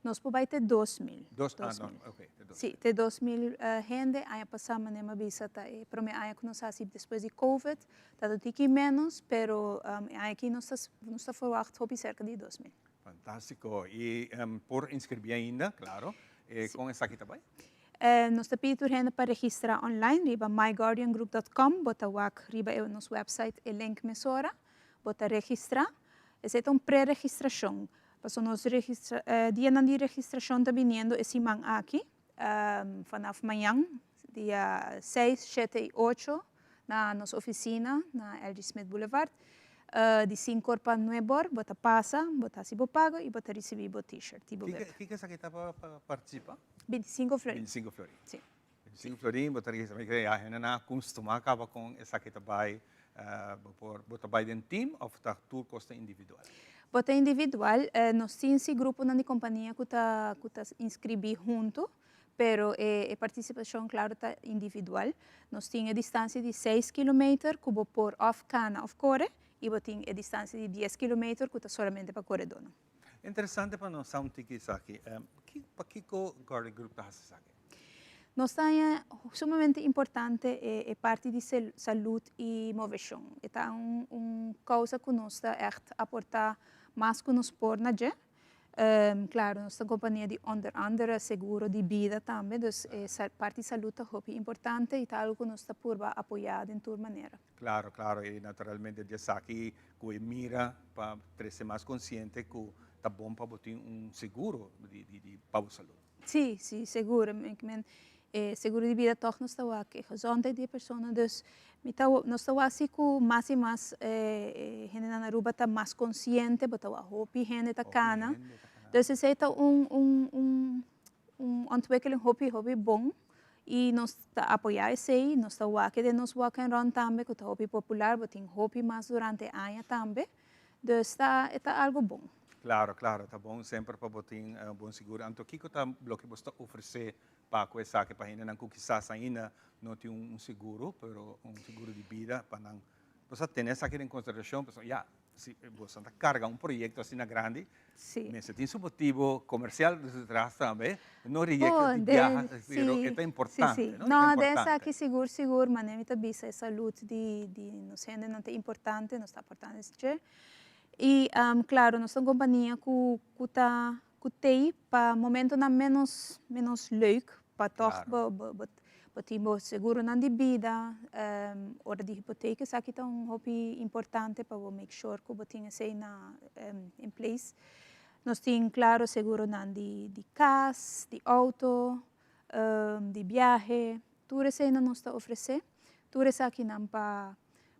Nos por bai te 2000. Dos, ah, no, ok, te 2000. Sí, te 2000 hende. Aña pasá manera mi a bisa ta e promé aña ku nos hasi despues di Covid. Ta un tiki ménos, pero e aña aki nos ta nos ta ferwagt hopi serka di 2000. Fantástiko. I por inskribí ainda, klaro. Kon esaki ta bai? Nos ta pidi tur hende pa registrá online riba myguardiangroup dot com. Bo ta wak riba e nos website e link mesora. Bo ta registrá. Esei ta un pre-registrashon. Paso nos registra, dianan di registracion ta biniendo e siman aki, vanaf mañan, dia seis, shete y ocho, na nos oficina na LG. Smith Boulevard. Di sinku or pa nuebe or bo ta pasa, bo ta haci bo pago y bo ta ricibi bo t-shirt y bo bib. Kiko esaki ta pa participa? Bintisinko florin. Bintisinko florin. Si. Bintisinko florin, bo ta registra, mi cree ya hende nan a custuma caba con esaki ta bay Bo por, bo ta bai den team of ta tur kos ta individual? Bo ta individual. Nos tin si gruponan di kompania ku ta ku ta inskribí huntu, pero e e partisipashon klaro ta individual. Nos tin e distansia di seis kilometer ku bo por òf kana òf kore. Y bo tin e distancia di dies kilometer cu ta solamente pa coredornan. Interesante pa nos sa un tiki esaki. Pakico Guardian Group ta haci esaki? Nos ta haña sumamente importante e parti di salud y movecion. E ta un causa cu nos ta echt aporta mas cu nos por na dje. Claro, nos ta compania di onder andere seguro di bida tambe, dus e parti salud ta hopi importante y ta algo cu nos ta purba apoya den tur manera. Claro, claro, y naturalmente di esaki cu e mira pa trece mas consciente cu ta bon pa bo tin un seguro di pa bo salud. Sí, sí, seguro. Mi men e seguro di bida tòg nos ta wak e gezondheid di e persona. Dus mi ta nos ta wak si ku mas i mas hendenan na Aruba ta mas konsiente, bo ta wak hopi hende ta kana. Dus esei ta un un un un ontwikkeling hopi hopi bon i nos ta apoyá esei. Nos ta wak den nos walk and run tambe ku ta hopi popular, bo tin hopi mas durante e aña tambe. Dus ta e ta algo bon. Claro, claro, ta bon semper pa bo tin bon sigur. Anto kiko ta loke bo sta ofrece pa cu esaki pa hendenan cu kisas ainda no tin un seguro, pero un seguro di bida pa nan bo sa tene esaki den consideracion pasobra ya, si bo sa ta carga un proyecto asina grandi, mester tin su motibo comercial detrás tambe, no riekto di biaha, pero e ta importante, no? No, den esaki sigur sigur, manera mi ta bisa e salud di di nos hendenan ta importante, nos ta aportando esei. I claro nos ta un compania cu cu ta cu t'ey pa momentonan menos menos leuk pa toch bo bo bo tin bo seguronan di bida, ora di hipoteca esaki ta un hopi importante pa bo make sure cu bo tin esey na in place. Nos tin claro seguronan di di cas, di auto, di biahe, tur eseynan nos ta ofrece, tur esakinan pa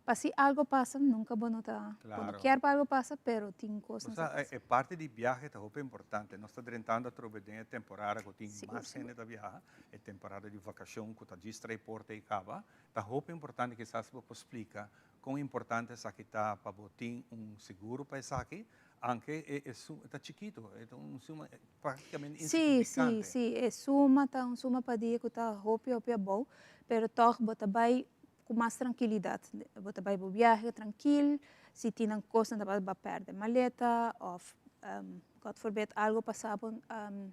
Pa si algo pasa, nunca bo no ta, bo no kier pa algo pasa, pero tin cosnan sa pasa. E parti di biahe ta hopi importante. Nos ta drentando atrobe den e temporada cu tin mas hende ta biaha, e temporada di vacacion cu ta djis trae porta y caba. Ta hopi importante, kisas bo por splica con importante esaki ta pa bo tin un seguro pa esaki, anke e suma ta chikito, e ta un suma practicamente insignificante. Si, si, si. E suma ta un suma pa dia cu ta hopi, hopi abou, pero toch bo ta bay Ku mas trankilidat. Bo ta bai bo biahe trankil, si tin nan kosnan ta ba pèrdè maleta òf God forbid algo pasa bo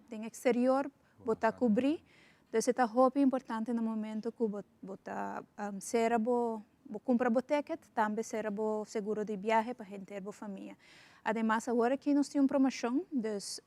den eksterior, bo ta kubrí. Dus e ta hopi importante na momento ku bo bo ta sera bo bo kumpra bo tèkèt, tambe sera bo seguro di biahe pa henter bo famia. Ademas awor aki nos tin un promoshon, dus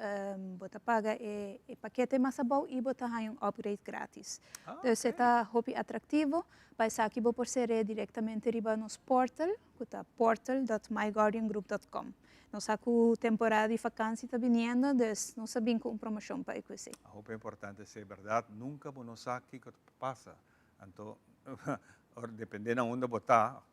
bo ta paga e pakete mas abou i bo ta haña un upgrade gratis. Dus e ta hopi atraktivo. Pa esaki bo por ser'é direktamente riba nos portal, ku ta portal dot myguardiangroup dot com. Nos sa ku temporada di fakansi ta biniendo, dus nos a bin ku un promoshon pa e ku esei. Hopi importante esei, bèrdat? Nunka bo no sa kiko ta pasa. Anto, ora dependé na unda bo ta,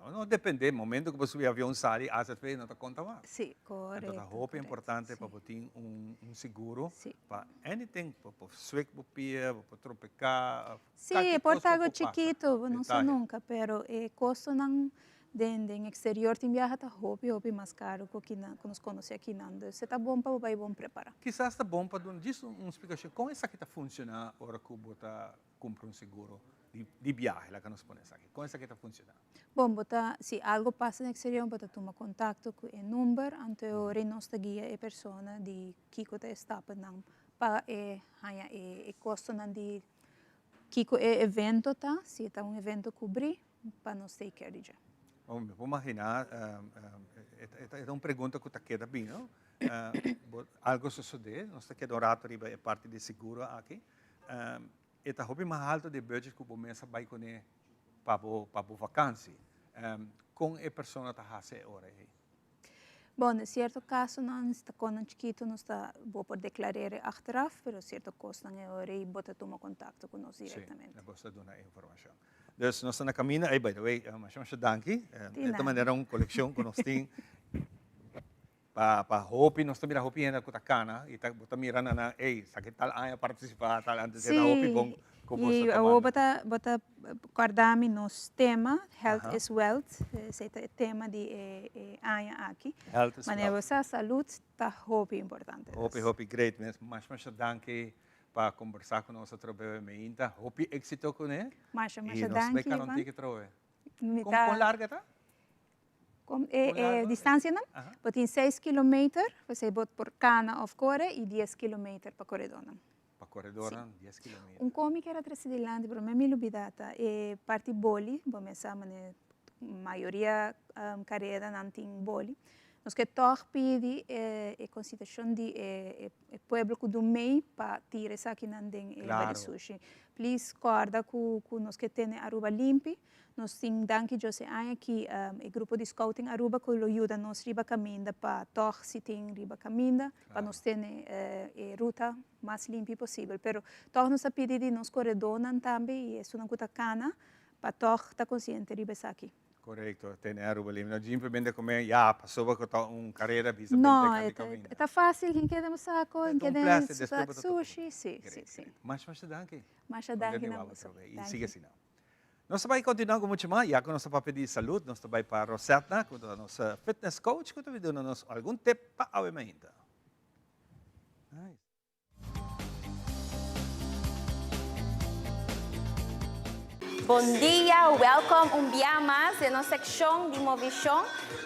No depende, momento ku bo subi avion sali AZV no ta konta mas. Sí, korekto. Anto ta hopi importante pa bo tin un seguro pa anything, bo por swek bo pia, bo por tropeká, Sí, e por ta algo chikito, bo no sa nunka, pero e kostonan den den eksterior tin biaha ta hopi hopi mas karu ku kinan ku nos konosé akinan. Dus e ta bon pa bo bai bon prepará. Kisas ta bon pa duna djis un splikashon kon esaki ta funshoná ora ku bo ta Cumpra un seguro di biahe, laga nos pone esaki. Con esaki ta funciona? Bon, bo ta, si algo pasa den exterior, bo ta tuma contacto cu e number, anto e ora nos ta guia e persona di kico ta e stappennan pa e haña e costonan di kico e evento ta, si e ta un evento cubri, pa nos take care di dje. Bon, mi por imagina, e ta un pregunta cu ta keda bini, algo sosode, nos ta keda un rato riba e parti di seguro aki. E ta hopi mas halto di e budget ku bo mes a bai kuné pa bo pa bo vakansi. Kon e persona ta hasi e ora ei? Bon, den sierto kasonan si ta kosnan chikitu nos ta bo por deklar'é achteraf, pero sierto kosnan e ora ei bo ta tuma kontakto ku nos direktamente. Sí, bo ta duna e informashon. Dus nos ta na kaminda, ey by the way, masha masha danki. Di E ta manera un kolekshon ku nos tin. Pa pa hopi nos ta mira hopi hende ku ta kana i ta bo ta mira na nan ey esaki tal aña partisipá tal antes e ta hopi bon ku bo Sí, sta i awor tomando. bo ta bo ta kòrda mi nos tema health is wealth esei ta e tema di e e aña aki. Health is Manera bo wealth. sa salud ta hopi importante. Hopi hopi great mes masha masha danki pa kombersá ku nos atrobe meinta hopi éksito kuné Masha i masha nos bai danki kana un Ivan. tiki atrobe. Mi Kon ta kon larga ta? Kon e e distansianan? Bo tin seis kilometer, p'esei bo por kana òf kore i dies kilometer pa koredónan. Pa koredónan dies kilometer. Un kon mi kier a trese dilanti pero mi a mi lubidá ta e parti boli, bo mes sa manera mayoria kareda nan tin boli. Nos ke tòg pidi e konsiderashon di e pueblo ku dun mei pa tira esakinan den e bari sushi. Please kòrda ku nos ke tene Aruba limpi. Nos tin danki Dios e aña ki e grupo di Scouting Aruba ku lo yuda nos riba kaminda pa tòg si tin riba kaminda pa nos tene e ruta mas limpi posibel. Pero tòg nos ta pidi di nos koredónan tambe i esunnan ku ta kana pa tòg ta konsiente riba esaki. Korekto, tene Aruba limpi. No simplemente kome ya pasobra ku ta un karera bisa bente kami kaminda. No, e ta fásil, hin keda un sako, hin keda un sushi, si, si, si. Masha masha danki. Masha danki na boso. I sigui asina. Nos ta bai continua cu mucho mas, ya cu nos ta papia di salud, nos ta bai pa Rosetna, cu ta nos fitness coach, cu ta bin duna nos algun tip pa awe mainta. Nice. Bon dia, welcome un bia mas den nos seccion di Movishon.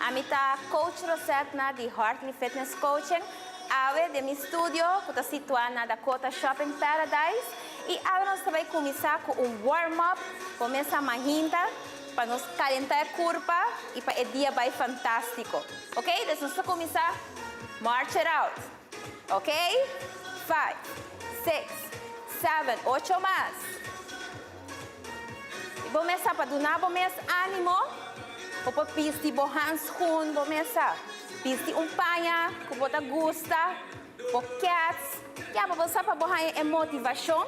Ami ta Coach Rosetna di Hartley Fitness Coaching. Awe den mi studio cu ta situa na Dakota Shopping Paradise y awe nos ta bay cuminsa cu un warm up, comesa mahinta pa nos calenta e curpa y pa e dia bay fantastico. Ok, dus nos ta cuminsa march it out. Ok, five, six, seven, ocho mas. Y bo mesa pa duna bo mes animo, bo por bisti bo handschoen, bo mesa bisti un paña cu bo ta gusta, bo kets, ya pa bo sa pa bo haña e motivacion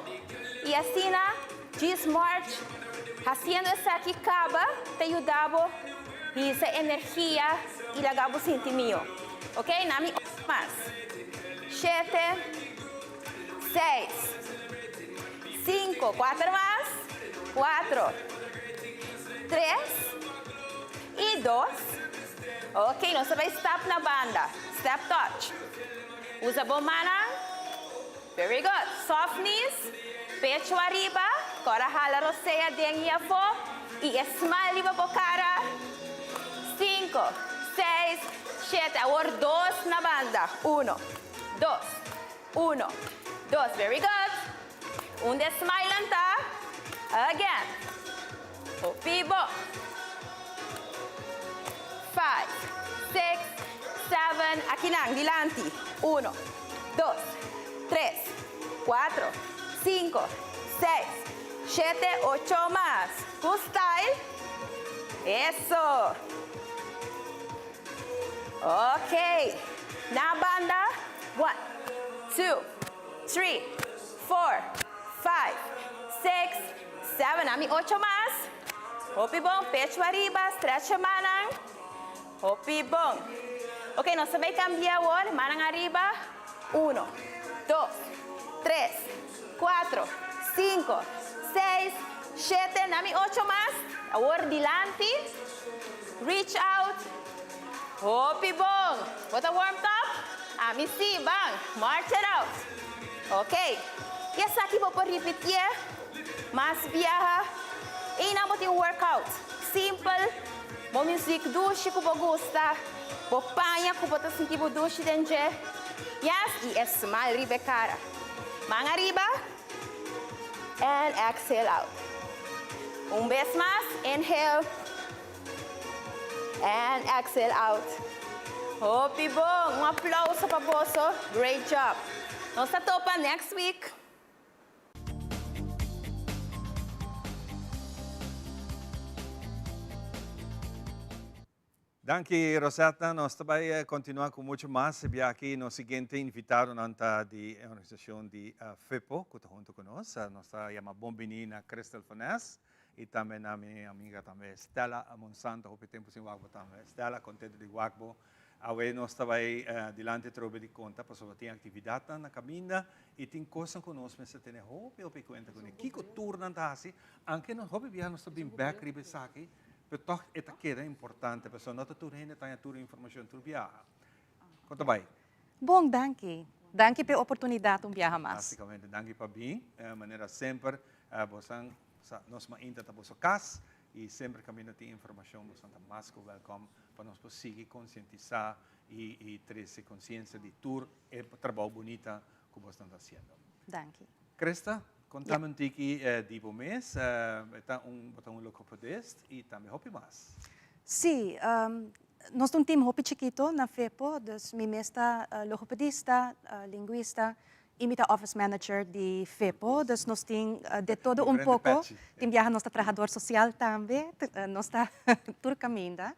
y asina djis march haciendo esaki caba ta yuda bo hisa energia y laga bo sinti miyo. Ok, na mi ocho mas, shete, seis. Cinco, cuater mas, cuatro, tres y dos. Ok, nos ta bay stap na banda. Step touch. Usa bo mannan. Very good. Soft knees, pecho ariba, cora hala rosea den y afo y e smile riba bo cara. Cinco, seis, shete. Awor dos na banda. Uno, dos. Uno, dos, very good. Unda e smilenan ta? Again. Hopi bo. Five, six, seven, akinan, dilanti. Uno, dos, tres, cuatro, cinco, seis, shete, ocho mas. Ku style. Eso. Ok. Na banda. One, two, three, four, five, six, seven. Ami ocho mas. Hopi bon. Pecho ariba. Stretch e mannan. Hopi bon. Ok, nos ta bay cambia awor. Mannan ariba. Uno, dos, tres, cuatro, cinco, seis, shete. Nami ocho mas. Awor dilanti. Reach out. Hopi bon. Bo ta warmed up? Ami si. Ban. March it out. Ok. Y esaki bo por ripitié mas biaha. Einan bo tin un workout simpel. Bo muziek dushi ku bo gusta. Bo paña ku bo ta sinti bo dushi den dje. Yes. Y e smile riba e cara. Man ariba. And exhale out. Un bes mas. Inhale. And exhale out. Hopi bon. Un aplauso pa boso. Great job. Nos ta topa next week. Danki Rosetta, nos ta bai continua cu mucho mas bia aki. Nos siguiente invitadonan ta di e organisacion di FEPO cu ta hunto cu nos. Nos ta yama bon bini na Crystal van Es y tambe na mi amiga tambe Stella Monsanto. Hopi tempo sin wak bo tambe. Stella, contento di wak bo. Awe nos ta bai dilanti atrobe di conta pasobra tin actividadnan na caminda y tin cosnan cu nos mester tene hopi hopi cuenta cune. Kico turnan ta haci? Aunke nos hopi bia nos ta bin bek riba esaki. Pero tòg e ta keda importante pasobra no ta tur hende ta haña tur informashon tur biaha. Kon ta bai? Bon, danki. Danki pa e oportunidat un biaha mas. Fantasticamente. Danki pa bin. Manera semper, bosan sa nos mainta ta boso kas. Y semper caminda tin informacion boso ta mas cu welcome pa nos por sigui concientisa y y trece conciencia di tur e trabou bunita cu boso ta haciendo. Danki. Christa, contame un tiki di bo mes. E ta un bo ta un logopedist y tambe hopi mas. Sí, nos ta un team hopi chikito na FEPO, dus mi mes ta logopedista, linguista y mi ta office manager di FEPO, dus nos tin de todo un poco. Tin biaha nos ta trahador social tambe, nos ta tur caminda.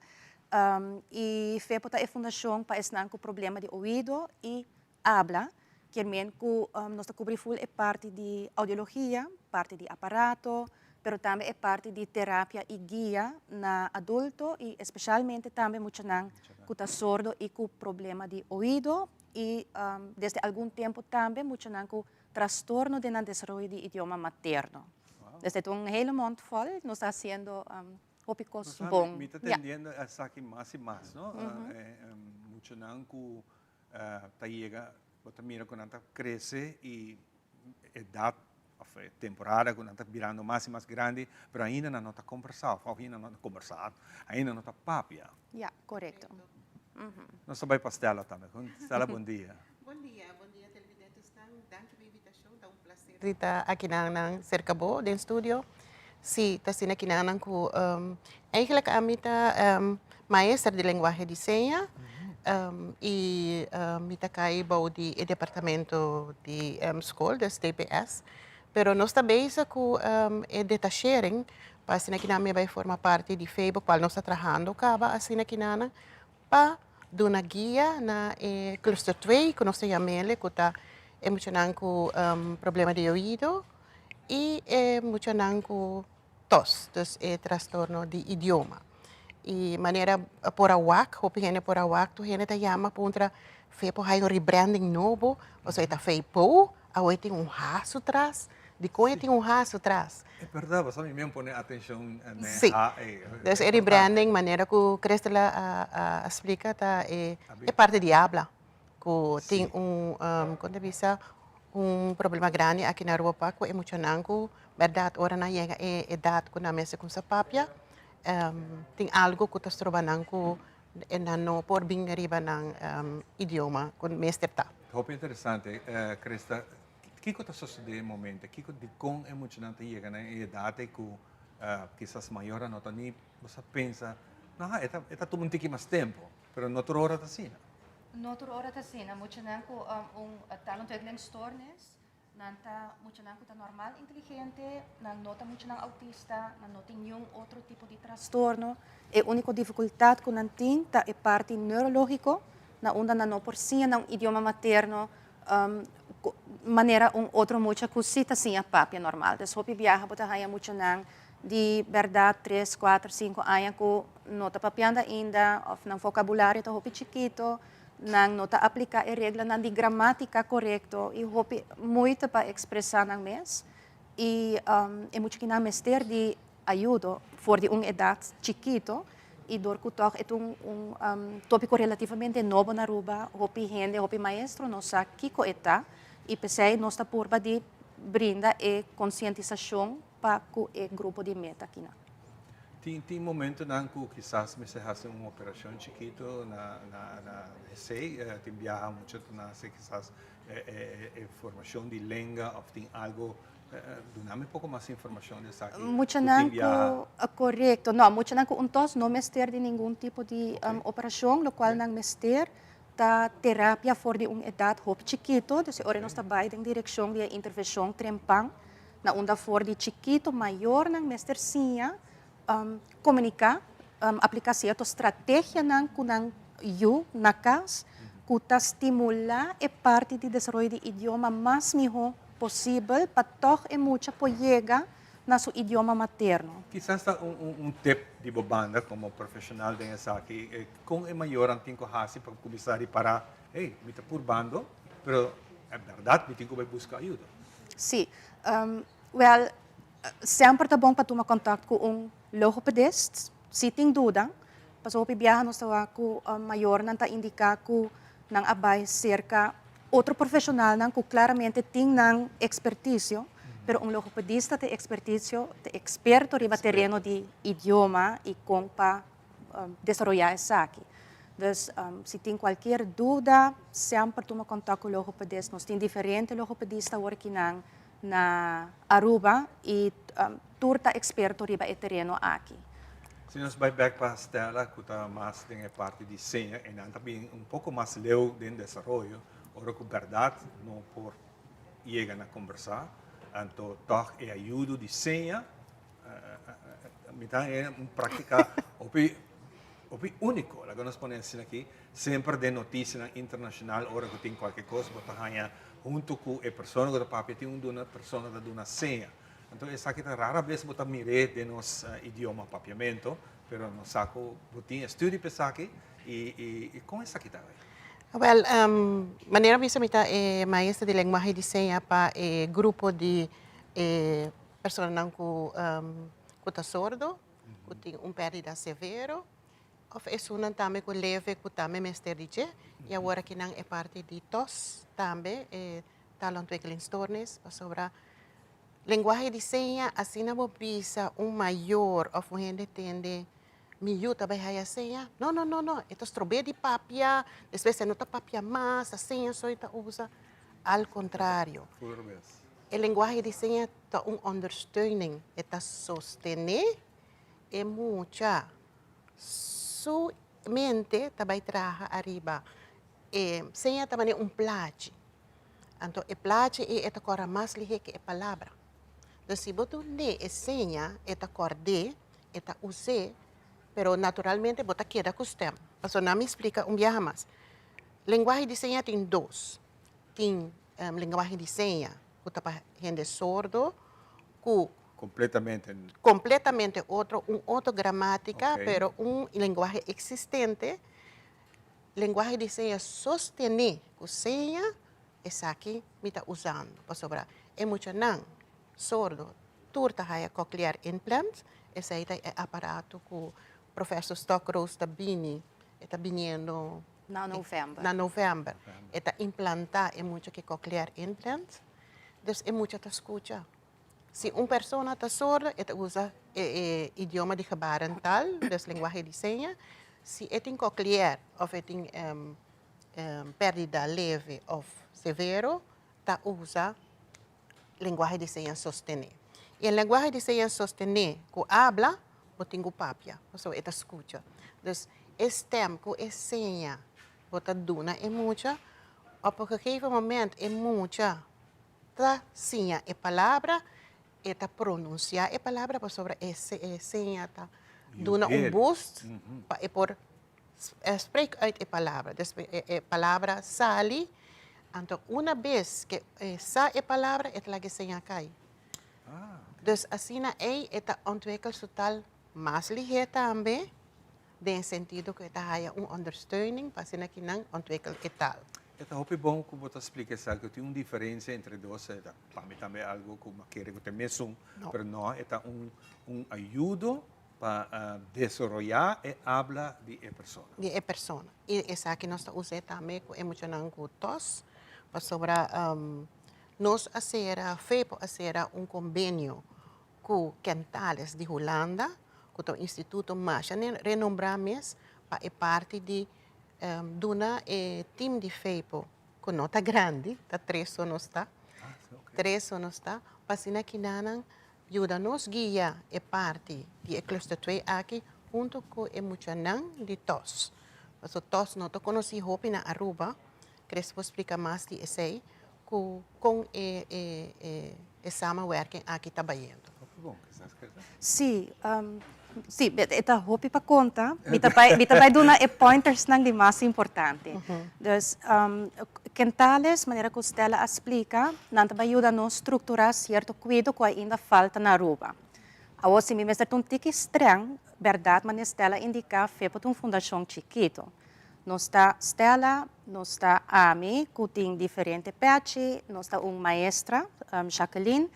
Y FEPO ta e fundacion pa esnan cu problema di oido y abla, kier men cu nos ta cubri full e parti di audiologia, parti di aparato, pero tambe e parti di terapia y guia na adulto y especialmente tambe muchanan cu ta sordo y cu problema di oido y desde algun tempo tambe muchanan cu trastorno den nan desaroyo di idioma materno. Dus e ta un hele mond vol, nos ta haciendo hopi cos bon. Mi ta tendiendo esaki mas y mas, no? Muchanan cu ta yega, bo ta mira ku nan ta krese i edat òf e temporada ku nan ta birando mas i mas grandi, pero ainda nan no ta kombersá òf ainda nan no ta kombersá, ainda no ta papia. Ya, korekto. Nos ta bai pa Stella tambe. Stella, bon dia. Bon dia, bon dia televidentesnan. Danki pa e invitashon, ta un plaser di ta akinan serka bo den studio. Sí, ta asina kinanan ku eigenlijk ami ta maestra di lenguahe di seña i mi ta kai bou di e departamento di skol, dus DPS. Pero nos ta bezig ku e detachering pa asina kinan mi bai forma parti di FEBO kual nos ta trahando kaba asina kinanan pa duna guia na e cluster twee ku nos ta yam'el ku ta e muchanan ku problema di oido. i e muchanan ku tos, dus e trastorno di idioma. I manera por a wak, hopi hende por a wak, tur hende ta yama puntra fe por hay un rebranding nobo, pasobra e ta Fepo, awe e tin un ha su tras, dikon e tin un ha su tras? E berdad, pasobra mi mi a pone atencion na e ha ei. Si, dus e rebranding manera ku Christela a splika ta e parti di habla. Ku tin un kon ta bisa un problema grandi aki na Aruba ku e muchanan ku bèrdat ora nan yega e edat ku nan mester kumsa papia tin algu ku ta stroba nan ku nan no por bin riba nan idioma ku mester ta. Hopi interesante Christa, kiko ta sosode e momento? Kiko dikon e muchanan ta yega na e edat ei ku kisas mayornan no ta ni bo sa pensa no e ta tuma un tiki mas tempu pero no tur ora ta asina. No tur ora ta asina. Muchanan ku un taalontwikkelingsstoornis, nan ta muchanan ku ta normal inteligente, nan no ta muchanan autista, nan no tin niun otro tipo di trastorno. E úniko difikultat ku nan tin ta e parti neurológiko, na unda nan no por siña nan idioma materno manera un otro mucha ku sí ta siña papia normal. Dus hopi biaha bo ta haña muchanan di bèrdat tres, kuater, sinku aña ku no ta papiando ainda òf nan vokabulario ta hopi chikito, nan no ta apliká e reglanan di gramátika korekto i hopi moeite pa ekspresá nan mes. I e muchakinan mester di ayudo for di un edat chikito i dor ku tòg e ta un un tópiko relativamente nobo na Aruba, hopi hende, hopi maestro no sa kiko e ta i p'esei nos ta purba di brinda e konsientisashon pa ku e grupo di meta akinan. Tin tin momentonan ku kisas mester hasi un operashon chikito na na na esei, tin biaha mucha ta nase kisas e e e formashon di lenga òf tin algo, duna mi poko mas informashon di esaki ku tin Muchanan biaha. ku, korekto, no, muchanan ku un tos no mester di ningun tipo di operashon, lokual nan mester ta terapia for di un edat hopi chikito, dus e ora nos ta bai den direkshon di e intervenshon trempan. Na unda for di chikito mayornan mester siña komuniká, apliká sierto strategianan ku nan yu na kas ku ta stimulá e parti di desaroyo di idioma mas mihó posibel pa tòg e mucha por yega na su idioma materno. Kisas ta un tip di bo banda komo profeshonal den esaki, kon e mayornan tin ku hasi pa kuminsá ripará, hey, mi ta purbando, pero e bèrdat mi tin ku bai buska ayuda. Sí. Wèl, semper ta bon pa tuma kòntakt ku un logopedist si tin duda. Pasobra hopi biaha nos ta wak ku mayornan ta indiká ku nan a bai serka otro profeshonalnan ku klaramente tin nan ekspertisio. Pero un logopedista ta experticio, ta experto riba tereno di idioma y con pa desaroya esaki. Dus si tin cualkier duda, semper tuma contacto cu logopedist. Nos tin diferente logopedista awor akinan na Aruba y tur ta experto riba e tereno aki. Si nos bai bek pa Stella cu ta mas den e parti di seña y nan ta bin un poco mas leu den desaroyo, ora cu berdad no por yega na combersa, anto tog e ayudo di seña mi ta haña un practica hopi hopi unico, laga nos pone asina aki, semper den noticianan internacional ora cu tin cualkier cos bo ta haña hunto cu e persona cu ta papia tin un duna persona ta duna seña. Anto esaki ta rara bes bo ta mir'é den nos idioma papiamento, pero nos sa ku bo tin estudio pa esaki i i kon esaki ta bai? Wèl, manera bisa mi ta e maestra di lenguahe di seña pa e grupo di e personanan ku ku ta sordo, ku tin un pèrdida severo, òf esunnan tambe ku leve ku tambe mester di dje. I awor akinan e parti di tos tambe, e taalontwikkelingsstoornis, pasobra Lenguahe di seña, asina bo bisa un mayor of un hende tende, Mi yu ta bai haya seña? No, no, no, no, e ta strob'é di papia, despues e no ta papia mas, ta seña so e ta usa. Al contrario, e lenguahe di seña ta un ondersteuning, e ta sostené e mucha. Su mente ta bai traha ariba e seña ta manera un plachi. Anto e plachi ei e ta kòrda mas lihé ke e palabra. Dus si bo dun'é e seña, e ta kòrd'é, e ta us'é, pero naturalmente bo ta keda ku stèm. Pasobra nan mi splika un biaha mas. Lenguahe di seña tin dos. Tin lenguahe di seña ku ta pa hende sordo ku. Kompletamente. Kompletamente otro, un otro gramátika, pero un lenguahe eksistente. Lenguahe di seña sostené ku seña, esaki mi ta usando pasobra e muchanan sordo tur ta haya cochlear implant, esei ta e aparato ku Professor Stokroos ta bini, e ta biniendo Na novèmber. Na novèmber. E ta implantá e mucha ku cochlear implant, dus e mucha ta skucha. Si un persona ta sordo, e ta usa e idioma di gebarentaal, dus lenguahe di seña. Si e tin cochlear of e tin perdida leve of severo, ta usa lenguahe di seña sostené. Y e lenguahe di seña sostené cu habla, bo tin cu papia, pasobra e ta scucha. Dus e stem cu e seña bo ta duna e mucha, op een gegeven moment e mucha ta siña e palabra, e ta pronunsiá e palabra pasobra e seña ta duna un boost pa e por spreek uit e palabra. Dus e palabra sali, anto una bes ke e sa e palabra e ta laga e seña kai. Dus asina ei e ta ontwikkel su tal mas lihé tambe den e sentido ku e ta haya un ondersteuning pa asina ki nan ontwikkel e tal. E ta hopi bon ku bo ta splika esaki, tin un diferensia entre dos, e ta pa mi tambe algu ku mi a kere ku ta e mesun, pero no, e ta un un ayudo pa desaroyá e abla di e persona. Di e persona. I esaki nos ta us'é tambe ku e muchanan ku tos, pasobra nos a sera, FEPO a sera un kombenio ku Kentales di Hulanda, ku ta un instituto masha renombrá mes pa e parti di duna e tim di FEPO, ku no ta grandi, ta tres so nos ta, tres so nos ta, pa asina kinanan yuda nos guia e parti di e cluster twee aki hunto ku e muchanan di tos. Pasobra tos no ta konosí hopi na Aruba, Chris por splika mas di esei, ku kon e e samenwerking aki ta bayendo. Sí, sí, e ta hopi pa konta. Mi ta bai, mi ta bai duna e pointersnan di mas importante. Dus, Kentales, manera ku Stella a splika, nan ta bai yuda nos strukturá sierto kuido ku ainda falta na Aruba. Awor, si mi mester ta un tiki strèng, bèrdat manera Stella a indiká, FEPO ta un fundashon chikito. Nos ta Stella, nos ta ami ku tin diferente pèchi, nos ta un maestra, Jacqueline,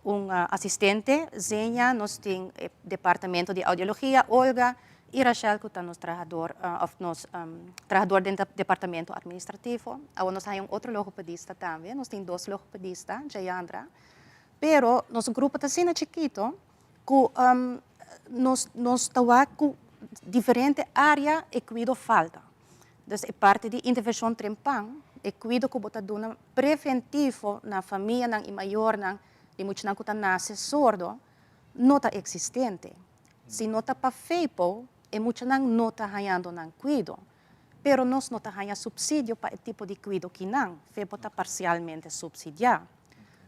un asistente, Zenia, nos tin e departamento di audiologia, Olga, i Rachel ku ta nos trahador òf nos trahador den departamento administrativo. Awor nos haña un otro logopedista tambe, nos tin dos logopedista, Jayandra. Pero nos grupo ta asina chikito ku nos nos ta wak ku diferente área e kuido falta. Dus e parti di intervenshon trempan, e kuido ku bo ta duna preventivo na famianan i mayornan di muchanan ku ta nase sordo, no ta eksistente. Si no ta pa FEPO, e muchanan no ta hañando nan kuido. Pero nos no ta haña supsidio pa e tipo di kuido kinan. FEPO ta parsialmente supsidiá.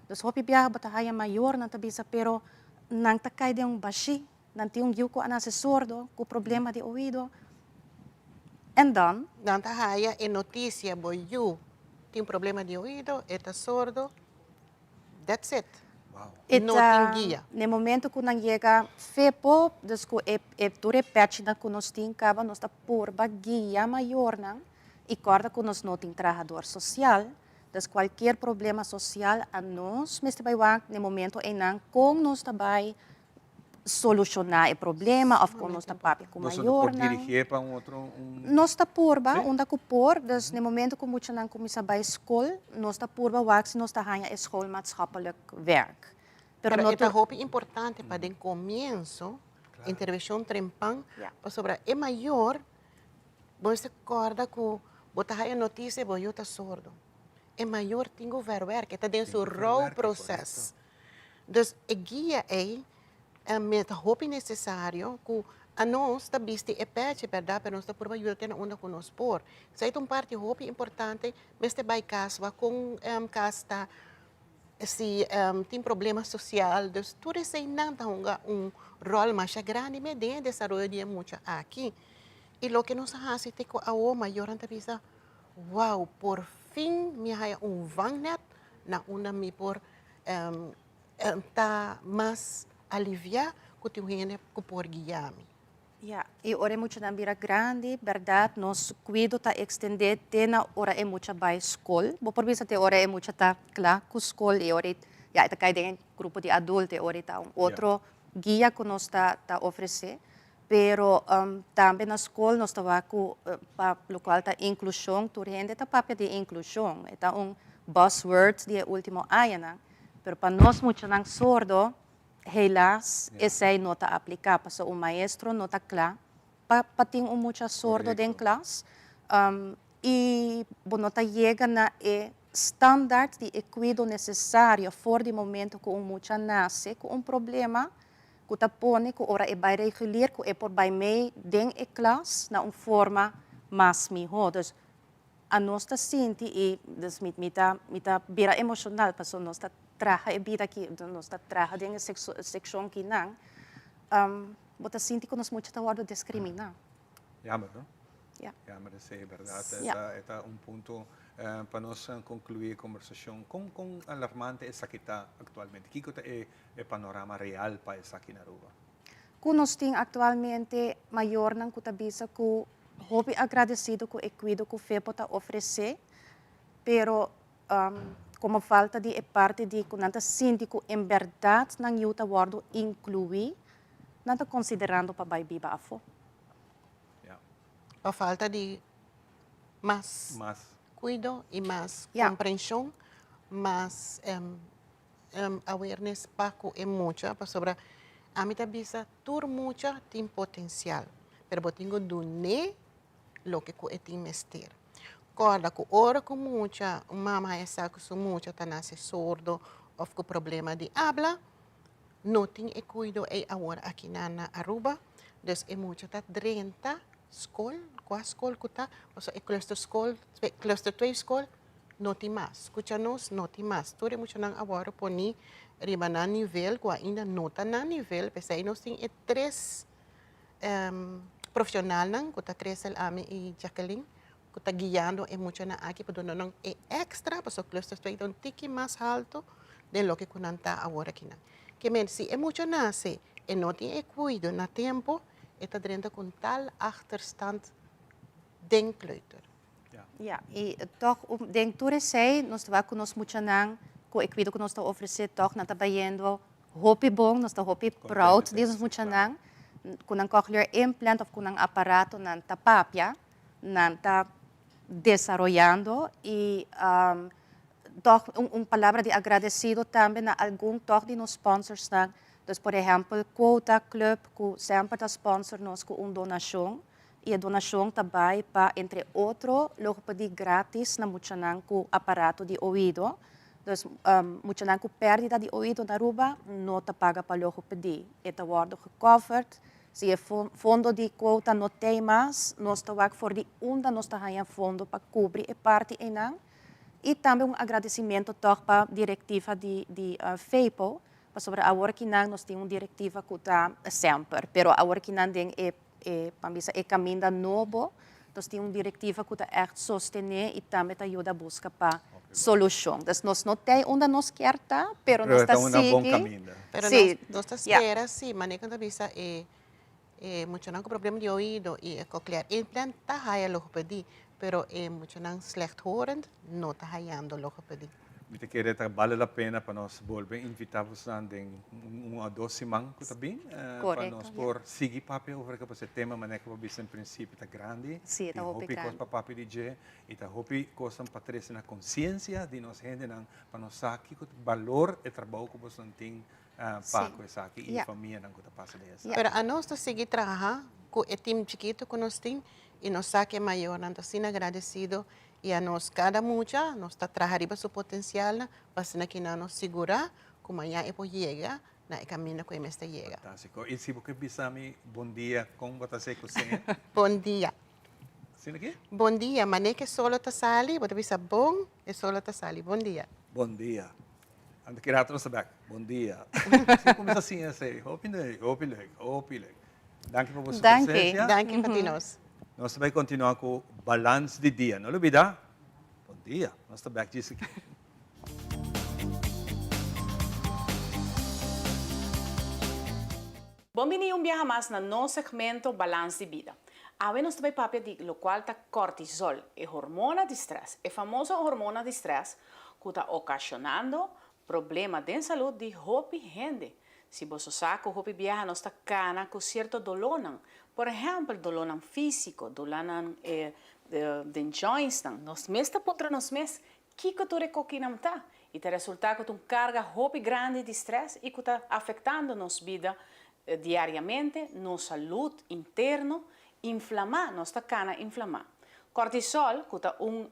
Dus hopi biaha bo ta haña mayornan ta bisa pero nan ta kai den un bashí, nan tin un yu ku a nase sordo, ku problema di oido. En dan? Nan ta haña e notisia bo yu tin problema di oido, e ta sordo. That's it. E No ta tin guia. n'e momento ku nan yega FEPO, dus ku e e tur e pèchinan ku nos tin kaba, nos ta purba guia mayornan i kòrda ku nos no tin trahador sosial, dus kualkier problema sosial a nos mester bai wak n'e momento einan kon nos ta bai solushoná e problema òf kon nos ta papia ku Boso no por mayornan. dirigié pa un otro un. Nos ta purba unda ku por, dus na e momento ku muchanan kuminsá bai skol, nos ta purba wak si nos ta haña e schoolmaatschappelijk werk. Pero Pero no e ta tur. hopi importante pa den komienso intervenshon trempan, pasobra e mayor bo mester kòrda ku bo ta haña notisia bo yu ta sordo. E mayor tin ku verwerk, e ta den su rouwproces. Dus e guia ei me ta hopi necesario cu anos ta bisti e pechi, berdad, pero nos ta purba yuda te na unda cu nos por. Esei ta un parti hopi importante, mester bay cas wak con cas ta, si tin problema social, dus tur eseinan ta hunga un rol masha grandi me den e desaroyo di e mucha aki. Y loke nos a haci te cu awo mayornan ta bisa, wow, por fin mi a haya un vangnet na unda mi por ta mas aliviá ku tin un hende ku por guia mi. Ya, i ora e muchanan bira grandi, bèrdat, nos kuido ta ekstendé te na ora e mucha bai skol. Bo por bisa te ora e mucha ta kla ku skol i ora e, ya, e ta kai den e grupo di adulto, e ora e ta un otro guia ku nos ta ta ofresé. Pero tambe na skol nos ta wak ku pa lokual ta inklushon, tur hende ta papia di inklushon, e ta un buzzword di e último añanan, pero pa nos muchanan sordo helaas esei no ta apliká, pasobra un maestro no ta kla pa pa tin un mucha sordo den klas i bo no ta yega na e standaard di e kuido nesesario for di momento ku un mucha nase ku un problema ku ta pone ku ora e bai regulier ku e por bai mei den e klas na un forma mas mihó. Dus anos ta sinti i dus mi mi ta mi ta bira emoshonal pasobra nos ta traha e bida aki, nos ta traha den e sekshon kinan, bo ta sinti ku nos mucha ta wòrdu diskriminá. Jammer, no? Ja. Jammer, esei e bèrdat. Ja. E ta un punto pa nos konkluí e kombersashon. Kon kon alarmante esaki ta aktualmente? Kiko ta e e panorama real pa esaki na Aruba. Ku nos tin aktualmente mayornan ku ta bisa ku hopi agradesido ku e kuido ku FEPO ta ofresé, pero komo falta di e parti di ku nan ta sinti ku en bèrdat nan yu ta wòrdu inkluí, nan ta konsiderando pa bai biba afó. Pa falta di mas kuido i mas komprenshon, mas awareness pa ku e mucha pasobra ami ta bisa tur mucha tin potensial pero bo tin ku dun'é loke ku e tin mester. Kòrda ku ora ku mucha un mama haña sa ku su mucha ta nase sordo òf ku problema di abla no tin e kuido ei awor aki na na Aruba dus e mucha ta drenta skol kua skol ku ta pasobra e cluster skol cluster twee skol No tin mas. Skucha nos, no tin mas. Tur e muchanan a wòrdu poní riba nan nivel ku ainda no ta nan nivel. P'esei nos tin e tres profeshonalnan ku ta Christel, ami i Jacqueline ku ta guiando e muchanan aki pa duna nan e èkstra pasobra cluster twee ta un tiki mas haltu den loke ku nan ta awor akinan. Ke men si e mucha nase e no tin e kuido na tempu e ta drenta ku un tal achterstand den kleuter. Ja, i tòg den tur esei nos ta wak ku nos muchanan ku e kuido ku nos ta ofresé tòg nan ta bayendo hopi bon, nos ta hopi proud di nos muchanan ku nan cochlear implant òf ku nan aparato nan ta papia, nan ta desaroyando i. Toch un palabra di agradecido tambe na algun toch di nos sponsorsnan. Dus por ehempel Quota Club cu semper ta sponsor nos cu un donacion y e donacion ta bay pa entre otro logopedie gratis na muchanan cu aparato di oido. Dus muchanan cu perdida di oido na Aruba no ta paga pa logopedie. E ta wordo gecoverd. Si e fondo di quota no tey mas, nos ta wak for di unda nos ta haya fondo pa cubri e parti eynan. Y tambe un agradecimento toch pa directiva di di FEPO, pasobra awor kinan nos tin un directiva cu ta semper, pero awor kinan den e e ban bisa e caminda nobo, nos tin un directiva cu ta echt sostene y tambe ta yuda busca pa solucion. Dus nos no tey unda nos kier ta, pero nos ta sigui. Pero nos nos ta spera si, manera cu ta bisa e e muchanan cu problema di oido y e cochlear implant ta haya logopedie, pero e muchanan slechthorend no ta hayando logopedie. Mi ta kere ta bale la pena pa nos bolbe invita bosonan den un o dos siman cu ta bin pa nos por sigui papia over esaki pasobra e tema manera cu bo a bisa en principio ta grandi, tin hopi cos pa papia di dje y ta hopi cosnan pa trece na conciencia di nos hendenan pa nos sa kico ta balor e trabou cu bosonan tin pa cu esaki y famianan cu ta pasa den esaki. Pero anos ta sigui traha cu e team chikito cu nos tin y nos sa cu e mayornan ta asina agradecido y anos cada mucha nos ta traha riba su potencialnan pa asina ki nan nos sigura cu maña e por yega na e caminda cu e mester yega. Fantastico. Y si bo ke bisa mi bon dia con bo ta haci cu seña? Bon dia. Asina ki? Bon dia. Mane cu e solo ta sali bo ta bisa bon e solo ta sali. Bon dia. Bon dia. Anto ki rato nos ta bek. Bon dia. Si kuminsá siña esei. Hopi leuk, hopi leuk, hopi leuk. Danki pa boso presensia. Danki pa ti nos. Nos ta bai kontinuá ku Balans di Dia. No lubidá, bon dia. Nos ta bek djis aki. Bon bini un biaha mas na nos segmento Balans di Bida. Awe nos ta bai papia di lokual ta cortisol, e hormona di stress, e famoso hormona di stress ku ta okashonando problema den salud di hopi hende. Si boso sa ku hopi biaha nos ta kana ku sierto dolónan, por ehèmpel dolónan físiko, dolónan den jointsnan, nos mes ta puntra nos mes Kiko tur e kokinan ta? I ta resultá ku ta un karga hopi grandi di strès i ku ta afektando nos bida diariamente, nos salud interno, inflamá, nos ta kana inflamá. Kortisol, ku ta un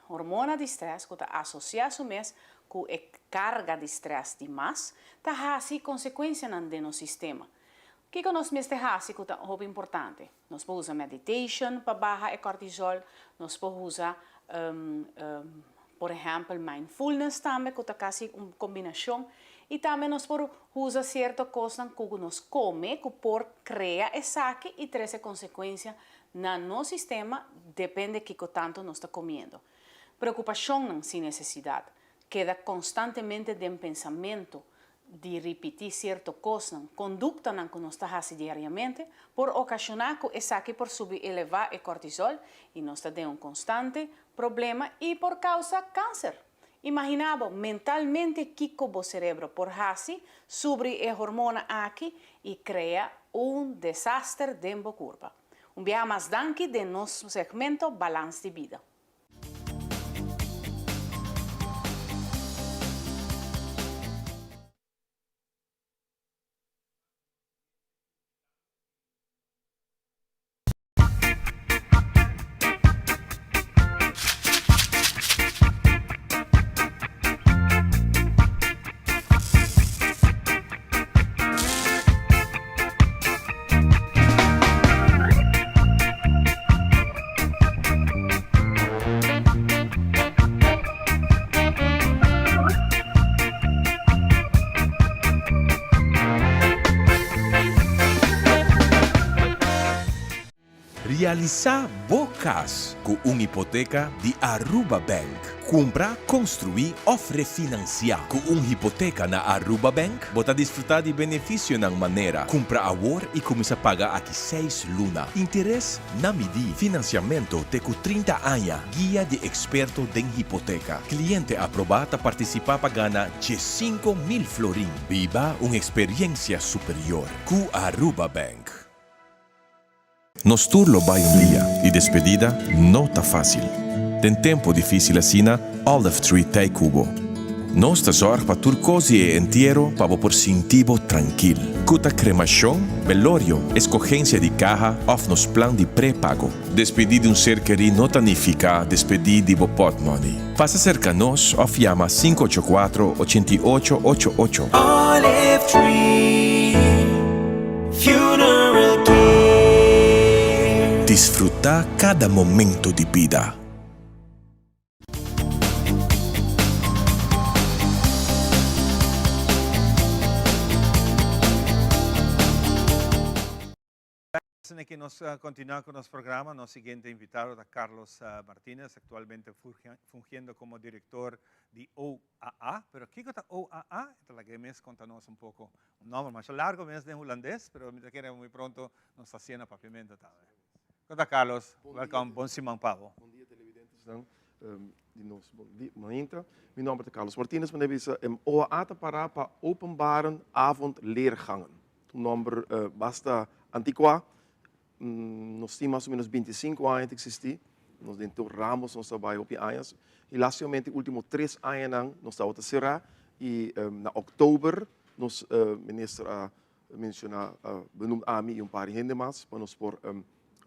hormona di strès ku ta asosiá su mes ku e karga di strès di mas, ta hasi konsekuensianan den nos sistema. Kiko nos mester hasi ku ta hopi importante? Nos por usa meditation pa baha e cortisol, nos por usa por ehempel mindfulness tambe ku ta kasi un kombinashon i tambe nos por usa sierto kosnan ku nos kome ku por krea esaki i trese konsekuensia na nos sistema depende kiko tantu nos ta komiendo. Preokupashonnan sin nesesidat, keda konstantemente den pensamentu, di ripití sierto kosnan, konduktanan ku nos ta hasi diariamente, por okashoná ku esaki por subi elevá e kortisol i nos ta den un konstante problema i por kousa kanser. Imaginá bo mentalmente kiko bo serebro por hasi subri e hormona aki i krea un desaster den bo kurpa. Un biaha mas danki den nos segmento Balans di Bida. Realisá bo kas ku un hipoteka di Aruba Bank. Kumpra, konstruí òf refinansiá. Ku un hipoteka na Aruba Bank, bo ta disfrutá di benefisionan manera, kumpra awor i kuminsá paga aki seis luna, interes na midí, finansiamentu te ku 30 aña, guia di eksperto den hipoteka. Kliente aprobá ta partisipá pa gana 15,000 florin. Biba un eksperiensia superior ku Aruba Bank. Nos tur lo bai un dia y despedida no ta facil. Den tempo dificil asina, Olive Tree t'ei ku bo. Nos ta zòrg pa tur kos di e entiero pa bo por sinti bo trankil. Ku ta kremashon, belorio, eskogensia di kaha òf nos plan di prepago. Despedí di un ser kerí no ta nifiká despedí di bo pòtmòni. Pasa serka nos òf yama 584 88 88. Olive Tree Funeral Care. Disfrutá kada momento di bida. Asina ki nos continua cu nos programa, nos siguiente invitado ta Carlos Martinez, actualmente fungiendo como director di OAA. Pero kico ta OAA? E ta laga e mes conta nos un poco. Un nomber masha largo mes den Hulandes, pero mi ta kere muy pronto nos ta haciendo Papiamento tambe. Con ta Carlos? Welcome, bon siman pa bo. Bon dia televidentesnan di nos bon dia mainta. Mi nomber ta Carlos Martinez, mi ta bisa OAA ta para pa Openbare Avondleergangen. Un nomber basta anticuá. Nos tin mas o menos 25 aña ta existí. Nos den tur ramos nos ta bai hopi añas. Y lastimamente ultimo tres añanan nos tabata cerrá y na october nos minister a menciona, a benoemd ami y un par di hende mas pa nos por